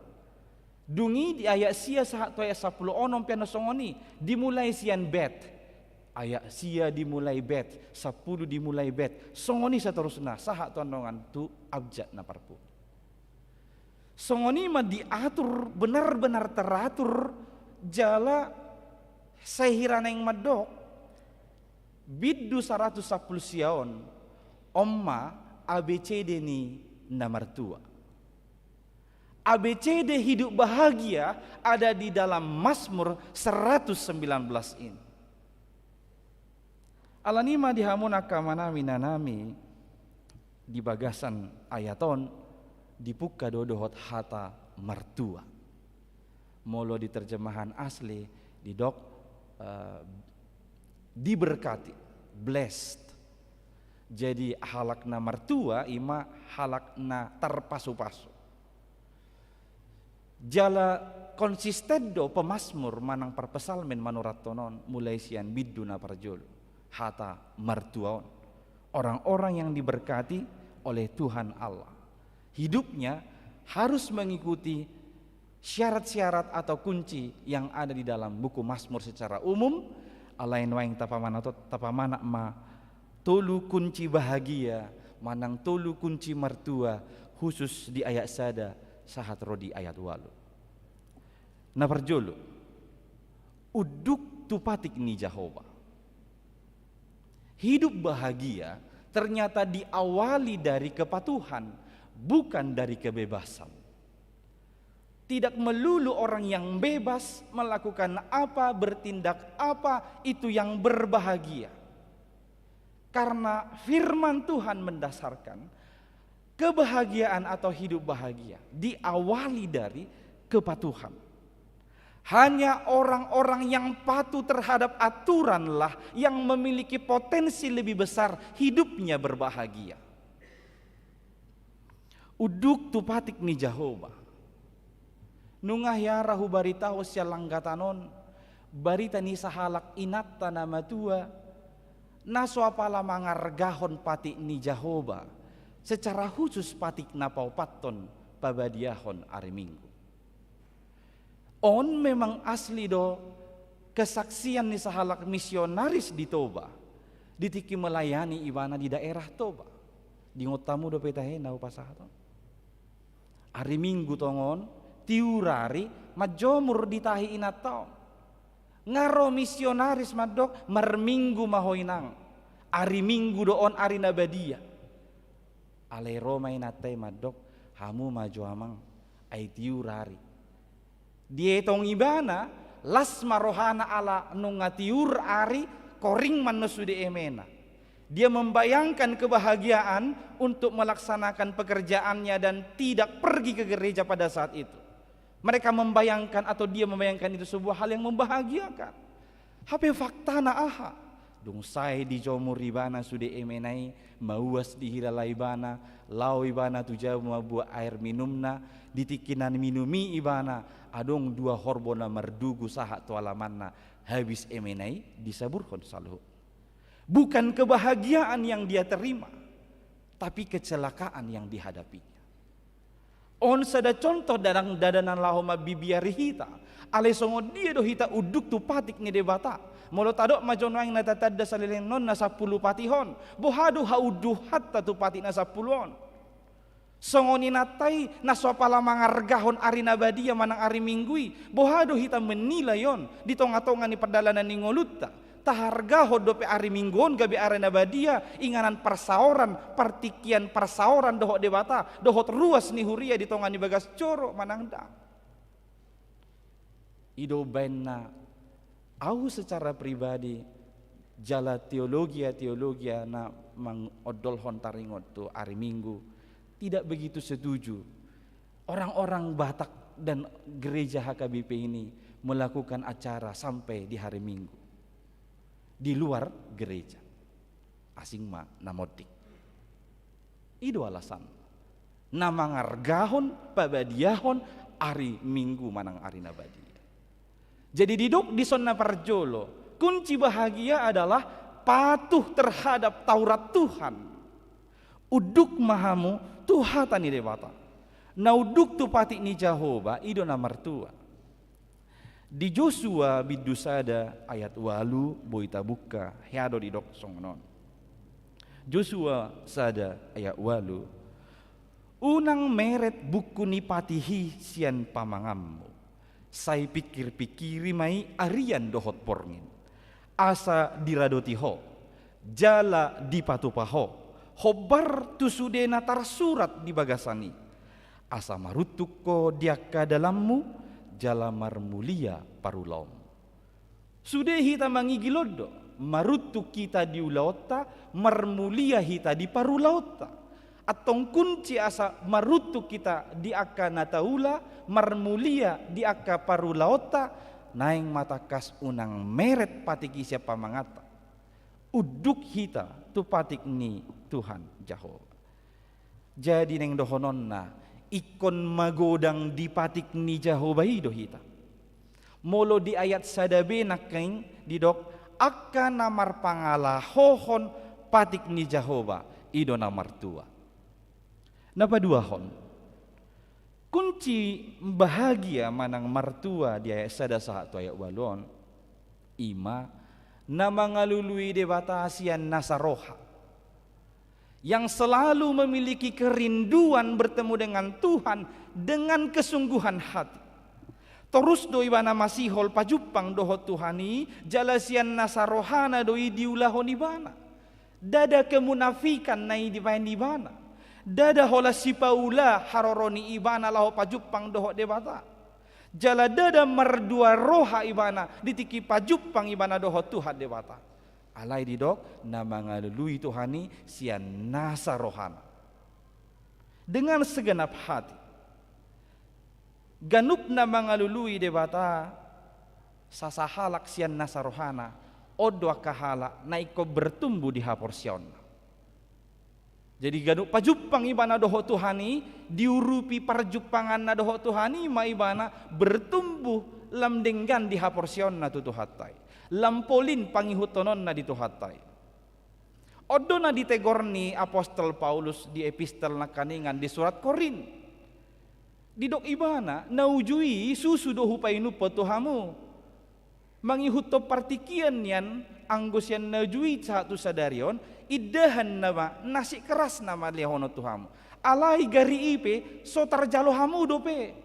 Dung i di ayat sia sahat tu ayat sampulu onom pe songon i, dimulai sian bet. Ayat sia dimulai bet, sampulu dimulai bet, songon i saterusna sahat tu andongan tu abjad na parpulu. Songon i ma diatur, benar-benar teratur, jala sai hira naeng mandok, bindu saratus sampulu sia on, on ma A B C D ni na martua. A B C D hidup bahagia ada di dalam Mazmur seratus sembilan belas ini. Alani i ma di hamu angka amanami, inanami, di bagasan ayat on dipungka do dohot hata martua. Molo di terjemahan asli didok, eh, diberkati, blessed. Jadi halak na martua i ma halak na tarpasupasu. Jala konsisten do pemazmur manang parpsalmen manurathon on mulai sian bindu na parjolo, hata martua on. Orang-orang yang diberkati oleh Tuhan Allah. Hidupnya harus mengikuti syarat-syarat atau kunci yang ada di dalam buku Mazmur secara umum. Alai nuaeng tapamanat, tapamanat ma tolu kunci bahagia manang tolu kunci martua, khusus di ayat sada sahat ro di ayat ualu. Na parjolo, unduk tu patik ni Jahowa. Hidup bahagia ternyata diawali dari kepatuhan, bukan dari kebebasan. Tidak melulu orang yang bebas melakukan apa, bertindak apa, itu yang berbahagia. Karena firman Tuhan mendasarkan kebahagiaan atau hidup bahagia diawali dari kepatuhan. Hanya orang-orang yang patuh terhadap aturanlah yang memiliki potensi lebih besar hidupnya berbahagia. Unduk tu patik ni Jahowa. Nunga hea ra hubaritahon sian langgatan on barita ni sahalak inanta na matua, na so apala mangargahon patik ni Jahowa, secara khusus patik na paopathon, pabadiahon ari Minggu. On memang asli do kesaksian ni sahalak misionaris di Toba, di tingki melayani ibana di daerah Toba. Diingot hamu dope tahe na hupasahat on? Ari Minggu tongon, tiur ari, manjomur di tahi inanta on. Nga ro misionaris mandok, marminggu ma ho inang. Ari Minggu do on ari na badia. Alai ro ma inanta i mandok, hamu ma jo amang, ai tiur ari. Dietong ibana, las ma rohana ala nunga tiur ari, koring ma annon sude emena. Dia membayangkan kebahagiaan untuk melaksanakan pekerjaannya dan tidak pergi ke gereja pada saat itu. Mereka membayangkan atau dia membayangkan itu sebuah hal yang membahagiakan. Hape faktana aha? Dung sae dijomur ibana sude emena i, mauas dihilala ibana, laho ibana tu jabu mambuat air minumna, di tingki na minum i ibana, adong dua horbo na mardugu sahat tu alamanna, habis emena i disaburhon saluhut. Bukan kebahagiaan yang dia terima, tapi kecelakaan yang dihadapinya. On sada contoh dalan, dalan na laho mambibiari hita. Alai songon dia do hita unduk tu patik ni Debata? Molo tadok ma jo nuaeng na tatanda saleleng on na sampulu patik on, boha do haunduhanta tu patik na sampulu on? Songon inanta i na so apala mangargahon ari na badia manang ari Minggu i, boha do hita menilai on di tonga-tonga ni pardalanan ni ngolunta? Tahargahon dope ari Minggu on gabe ari na badia, inganan parsaoran, partingkian parsaoran dohot Debata, dohot ruas ni huria di tonga ni bagas joro manang dang? I do umbaen na ahu secara pribadi, jala teologia-teologia na mangondolhon taringot tu ari Minggu, tidak begitu setuju orang-orang Batak dan gereja H K B P ini melakukan acara sampai di hari Minggu di luar gereja. Asing ma na monding. I do alasan na mangargahon, pabadiahon ari Minggu manang ari na badia. Jadi didok dison na parjolo, kunci bahagia adalah patuh terhadap Taurat Tuhan. Unduk ma hamu tu hata ni Debata. Na unduk tu patik ni Jahowa, i do na martua. Di Josua bindu sada ayat ualu boi tabuka, hea do didok songon on. Josua sada ayat ualu. Unang meret buku ni patik i sian pamanganmu. Sai pikir-pikiri ma i arian dohot borngin. Asa diradoti ho, jala dipatupa ho, hombar tu sude na tarsurat di bagasan i. Asa maruntuk ho di angka dalanmu, jala marmulia parulaonmu. Sude hita mangigilon do, maruntuk hita di ulaonta, marmulia hita di parulaonta. Antong kunci asa maruntuk hita di angka na taula, marmulia di angka parulaonta, naeng ma tangkas unang meret patik i sian pamanganta. Unduk hita tu patik ni Tuhan Jahowa. Jadi naeng dohononna, ingkon magodang di patik ni Jahowa i do hita. Molo di ayat sada be nangkin didok, angka na marpangalahohon patik ni Jahowa, i do na martua. Na paduahon, kunci bahagia manang martua di ayat sada sahat tu ayat ualu on, i ma na mangalului Debata sian nasa roha. Yang selalu memiliki kerinduan bertemu dengan Tuhan dengan kesungguhan hati. Torus do ibana masihol pajumpang dohot Tuhan i, jala sian nasa rohana do i diulahon ibana. Ndada kemunafikan na i dibaen ibana. Ndada holan sipaula haroro ni ibana laho pajumpang dohot Debata. Jala ndada mardua roha ibana di tingki pajumpang ibana dohot Tuhan Debata. Alai didok, na mangalului Tuhan i sian nasa rohana. Dengan segenap hati. Ganup na mangalului Debata, sasahalak sian nasa rohana, on do angka halak na ingkon bertumbuh di haporseaonna. Jadi ganup pajumpang ibana dohot Tuhan i, diurupi parjumpanganna dohot Tuhan i ma ibana bertumbuh lam denggan di haporseaonna tu Tuhanta i. Lam polin pangihuthononna di Tuhanta i. On do na ditegor ni apostel Paulus di epistel nangkiningan di surat Korint. Didok ibana, na uju i susu do hupainumhon tu hamu. Mangihuthon partingkian nian, anggo sian na uju i sahat tu sadari on, indahan nama nasik keras nama lehonon tu hamu. Alai gari i pe, so tarjalo hamu dope.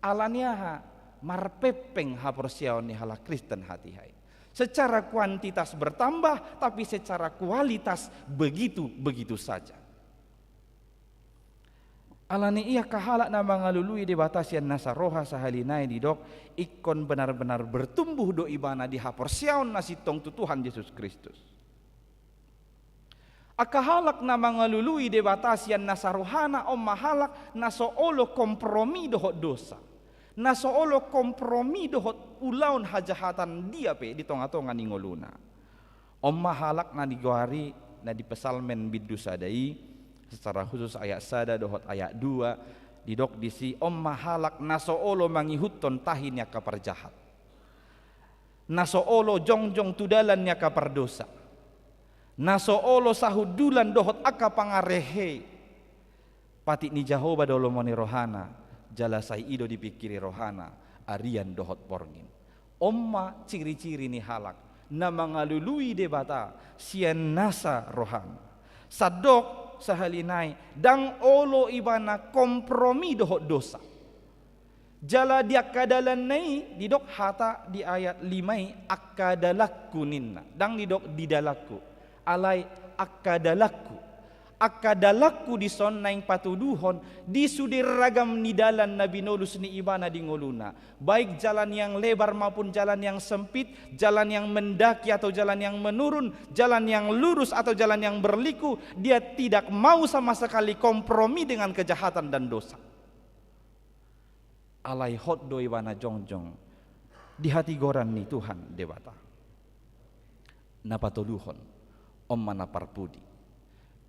Ala ni aha, marpengpeng haporseaon ni halak Kristen hatiha i. Secara kuantitas bertambah, tapi secara kualitas begitu-begitu saja. Ala ni i angka halak na mangalului Debata sian nasa roha sahali nai didok, ingkon benar-benar bertumbuh do ibana di haporseaon na sintong tu Tuhan Jesus Kristus. Angka halak na mangalului Debata sian nasa rohana on ma halak na so olo kompromi dohot dosa. Na so olo kompromi dohot ulaon hajahatan dia pe di tonga-tonga ni ngoluna. On ma halak na digoari na di Psalmen bindu sada i, secara khusus ayat sada dohot ayat dua, didok disi on ma halak na so olo mangihuthon tahi ni angka parjahat. Na so olo jongjong tu dalan ni angka pardosa. Na so olo sahundulan dohot angka pangarehe. Patik ni Jahowa do lomo ni rohana, jala sai i do dipingkiri rohana, arian dohot borngin. On ma ciri-ciri ni halak, na mangalului Debata, sian nasa rohana. Sandok sahali nai, ndang olo ibana kompromi dohot dosa. Jala di angka dalanna i, didok hata di ayat lima i, angka dalanku ninna. Ndang didok di dalanku. Alai angka dalanku. Angka dalanku dison naeng patuduhon di sude ragam ni dalan na binolus ni ibana di ngoluna. Baik jalan yang lebar maupun jalan yang sempit, jalan yang mendaki atau jalan yang menurun, jalan yang lurus atau jalan yang berliku, dia tidak mau sama sekali kompromi dengan kejahatan dan dosa. Alai hot do ibana jongjong di hatigoran ni Tuhan Debata. Na patoluhon, on ma na parpudi.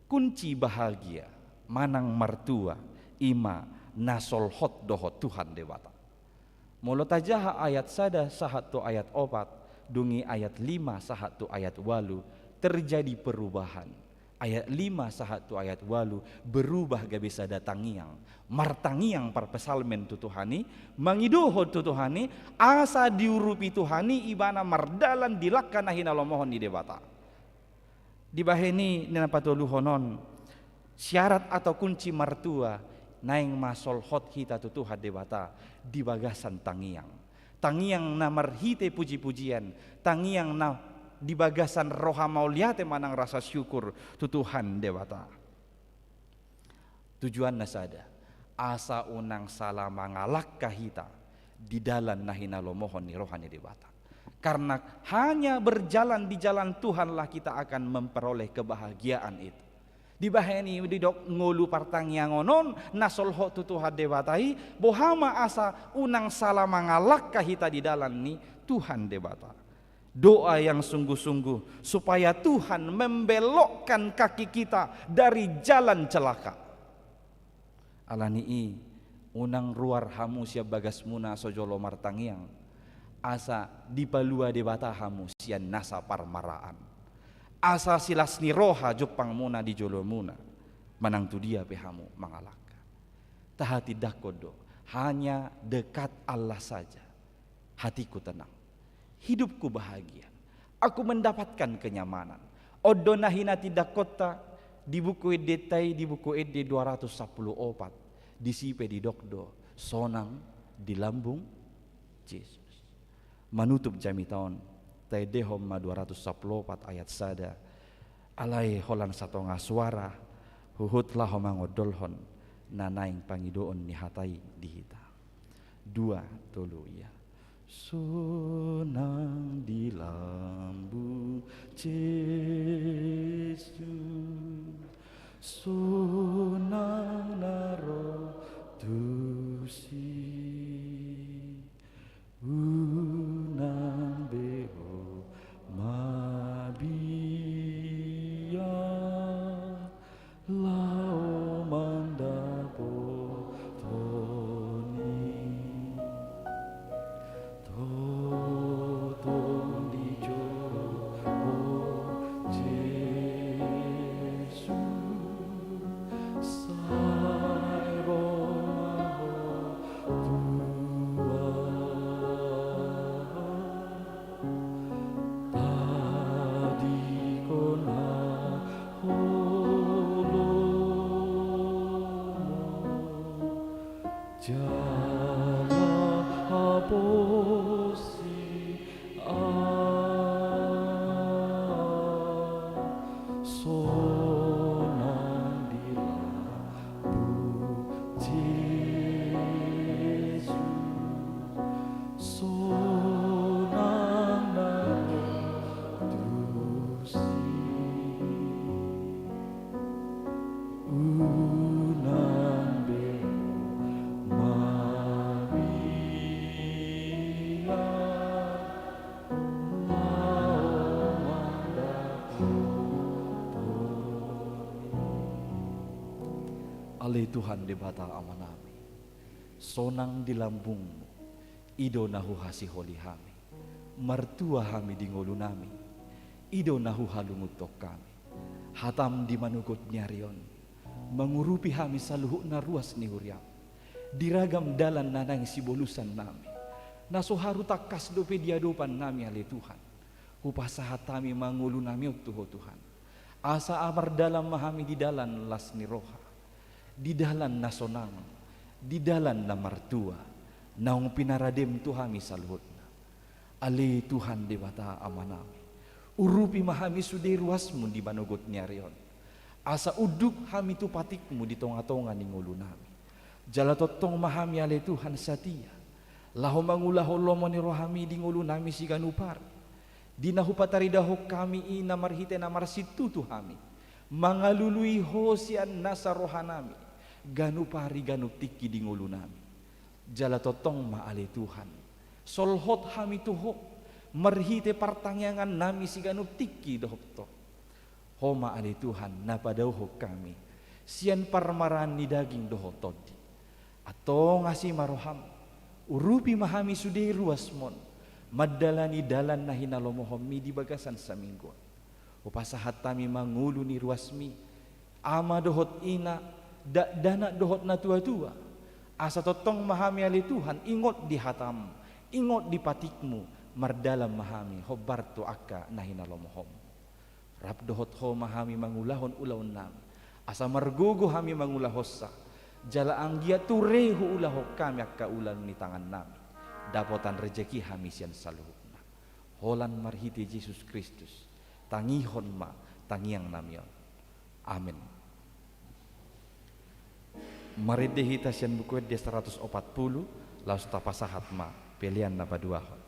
Kunci bahagia manang martua i ma na solhot dohot Tuhan Debata. Molo tajaha ayat sada sahat tu ayat opat, dung i ayat lima sahat tu ayat ualu, terjadi perubahan. ayat lima sahat tu ayat ualu, berubah gabe sada tangiang. Martangiang parpsalmen tu Tuhan i, mangidohon tu Tuhan i, asa diurupi Tuhan i ibana mardalan di langka na hinalomohon ni Debata. Dibahen i, na patoluhon on, syarat atau kunci martua, naeng ma solhot hita tu Tuhan Debata di bagasan tangiang. Tangiang na marhite puji-pujian, tangiang na di bagasan roha mauliate manang rasa syukur tu Tuhan Debata. Tujuanna sada, asa unang sala mangalangka hita di dalan na hinalomohon ni roha ni Debata. Karena hanya berjalan di jalan Tuhanlah kita akan memperoleh kebahagiaan itu. Dibahen i didok ngolu partangiangon on na solhot tu Tuhan Debata i, boha ma asa unang sala mangalangka hita di dalan ni Tuhan Debata. Doa yang sungguh-sungguh supaya Tuhan membelokkan kaki kita dari jalan celaka. Alani i, unang ruar hamu sian bagasmuna so jolo martangiang, asa dipalua Debata hamu sian nasa parmaraan. Asa silas ni roha jumpangmuna di jolomuna, manang tu dia pe hamu mangalangka. Tahatindangkon do, hanya dekat Allah saja hatiku tenang, hidupku bahagia, aku mendapatkan kenyamanan. On do na hinatindangkonta di buku endenta i, di buku ende dua ratus sampulu opat, disi pe didok do, sonang di lambung Jesus. Manutup jamita on, taendehon ma dua ratus sampulu opat ayat sada. Alai holan satonga suara, huhut laho mangondolhon na naeng pangidoon ni hata i di hita. Dua, tolu, ia. Sonang di lambung Jesus, sonang na ro tusi. Unang be ho mabiar, laho mandapotoni. Tongtong dijou ho Jesus, sai ro ma ho tu ahu. Tadingkon ma holomon, jala haposi ahu. Sonang di lambung Jesus, sonang na ro tusi. Unang be ho mabiar, laho mandapotoni. Ale Tuhan Debata Amanami, sonang di lambungmu, i do na huhasiholi hami. Martua hami di ngolunami, i do na huhalungunhon hami. Hatam di manogot ni ari on, mangurupi hami saluhutna ruas ni huriam. Di ragam dalan na naeng sibolusannami, na so haru tangkas dope di adopannami ale Tuhan, hupasahat hami ma ngolunami on tu ho Tuhan. Asa mardalan ma hami di dalan las ni roha, di dalan na sonang, di dalan na martua, naung pinaradem tu hami saluhutna. Ale Tuhan Debata Amanami, urupi ma hami sude ruasmu di manogot ni ari on. Asa unduk hami tu patikmu di tongatonga ni ngolunami. Jala tongtong ma hami ale Tuhan satia, laho mangulahon lomo ni rohami di ngolunami siganup ari. Di na hupataridahon hami i na marhite na marsitutu hami mangalului ho sian nasa rohanami, ganup ari ganup tingki di ngolunami. Jala tongtong ma ale Tuhan, solhot hami tu ho, marhite partangiangannami siganup tingki dohot ho. Ho ma ale Tuhan na padaohon hami, sian parmaraan ni daging dohot tondi. Antong asi ma roham, urupi ma hami sude ruasmon, mandalani dalan na hinalomohonmi di bagasan saminggu on. Hupasahat hami ma ngolu ni ruasmi, ama dohot ina, dakdanak dohot natuatua. Asa tongtong ma hami ale Tuhan, ingot di hatam, ingot di patikmu, mardalan ma hami hombar tu angka na hinalomohom. Rap dohot Ho ma hami mangulahon ulaonnami, asa margogo hami mangulahonsa, jala anggiat ture huulahon hami angka ulaon ni tangannami, dapotan rejeki hami sian saluhutna. Holan marhite Jesus Kristus, tangihon ma tangiangnami on. Amen. Marende hita sian Buku Ende saratus opat pulu, laos tapasahat ma pelean na paduahon.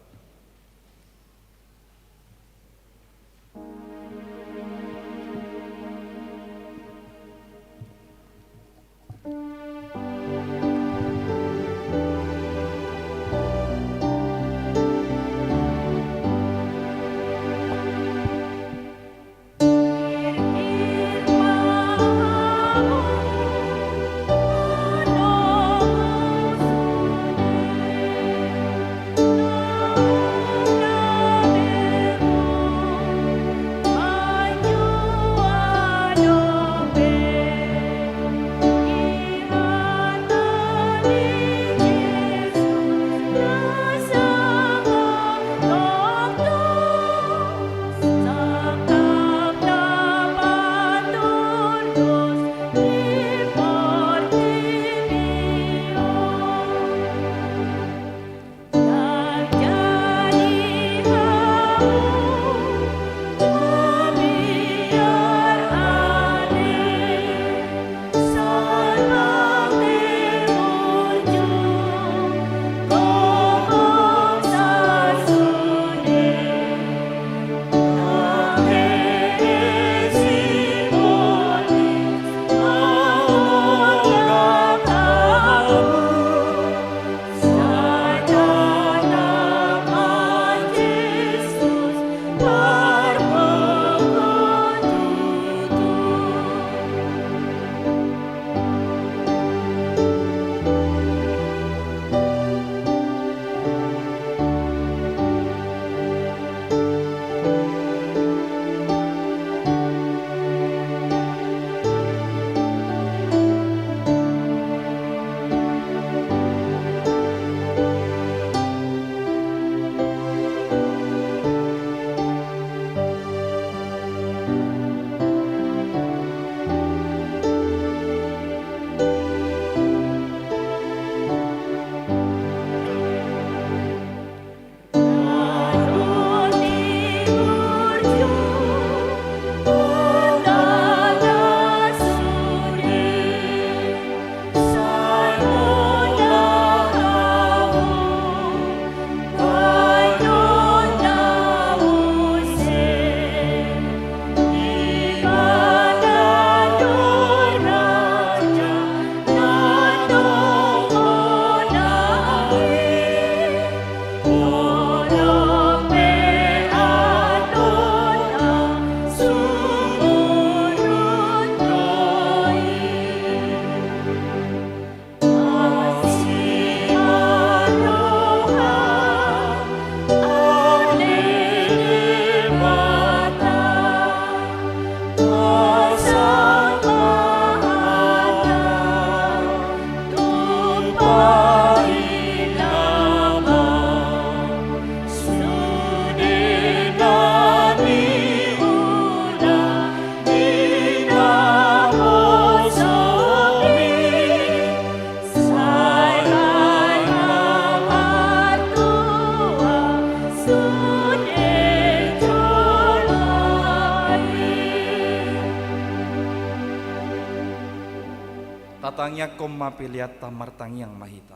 Tatangiangkon ma peleanta, martangiang ma hita.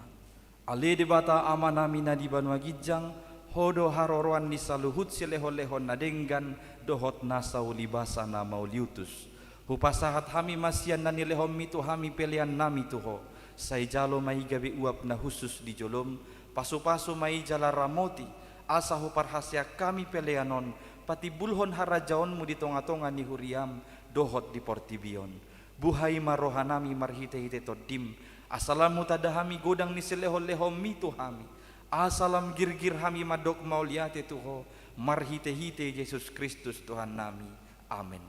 Ale Debata Amanami na di banua ginjang, Ho do haroroan ni saluhut silehonlehon na denggan dohot na saulibasa na mauliutus. Hupasahat hami ma sian na nilehonMi tu hami peleannami tu Ho. Sai jalo ma i gabe uap na hushus di jolom, pasupasu ma i jala ramoti, asa huparhaseang hami pelean on patimbulhon harajaonMu di tongatonga ni huriaM dohot di portibi on. Buhai ma rohanami marhitehite TondiM, asa lam hutanda hami godang ni silehonlehonMi tu hami, asa lam girgir hami mandok mauliate tu Ho, marhitehite Jesus Kristus Tuhannami. Amen.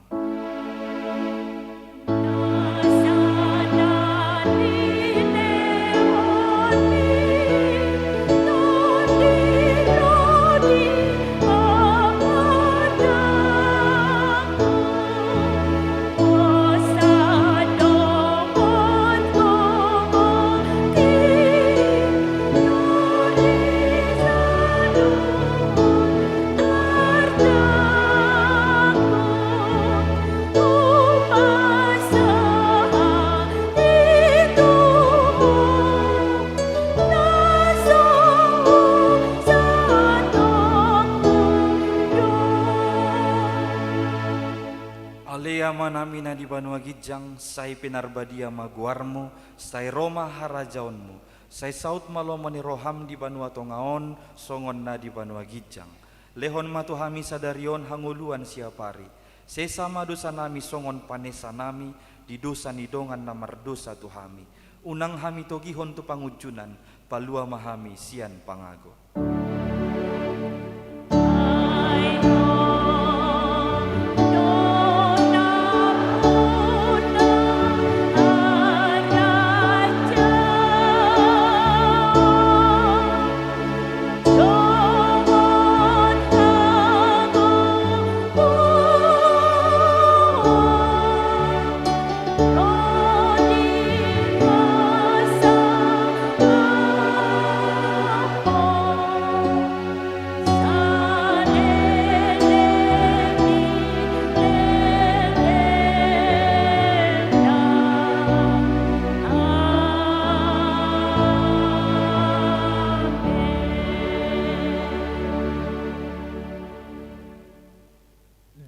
Ale Amanami na di banua ginjang, sai pinarbadia ma goarmu, sai ro ma harajaonmu, sai saut ma lomo ni roham di banua tonga on, songon na di banua ginjang. Lehon ma tu hami sadari on hangoluan siapari. Sesa ma dosanami songon panesanami di dosa ni dongan na mardosa tu hami. Unang hami togihon tu pangunjunan, palua ma hami sian pangago.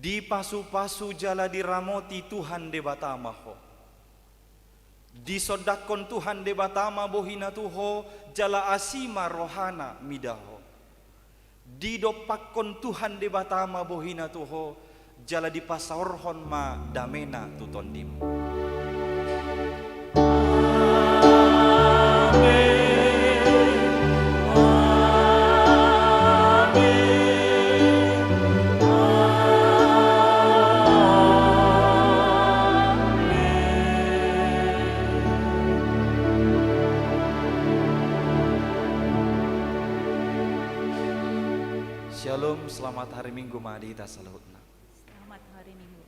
Dipasupasu jala diramoti Tuhan Debata ma ho. Disondangkon Tuhan Debata ma bohina tu ho, jala asi ma rohana mida ho. Didompakkon Tuhan Debata ma bohina tu ho, jala dipasaorhon ma damena tu tondim. Shalom, selamat hari Minggu ma di hita saluhutna. Selamat hari Minggu.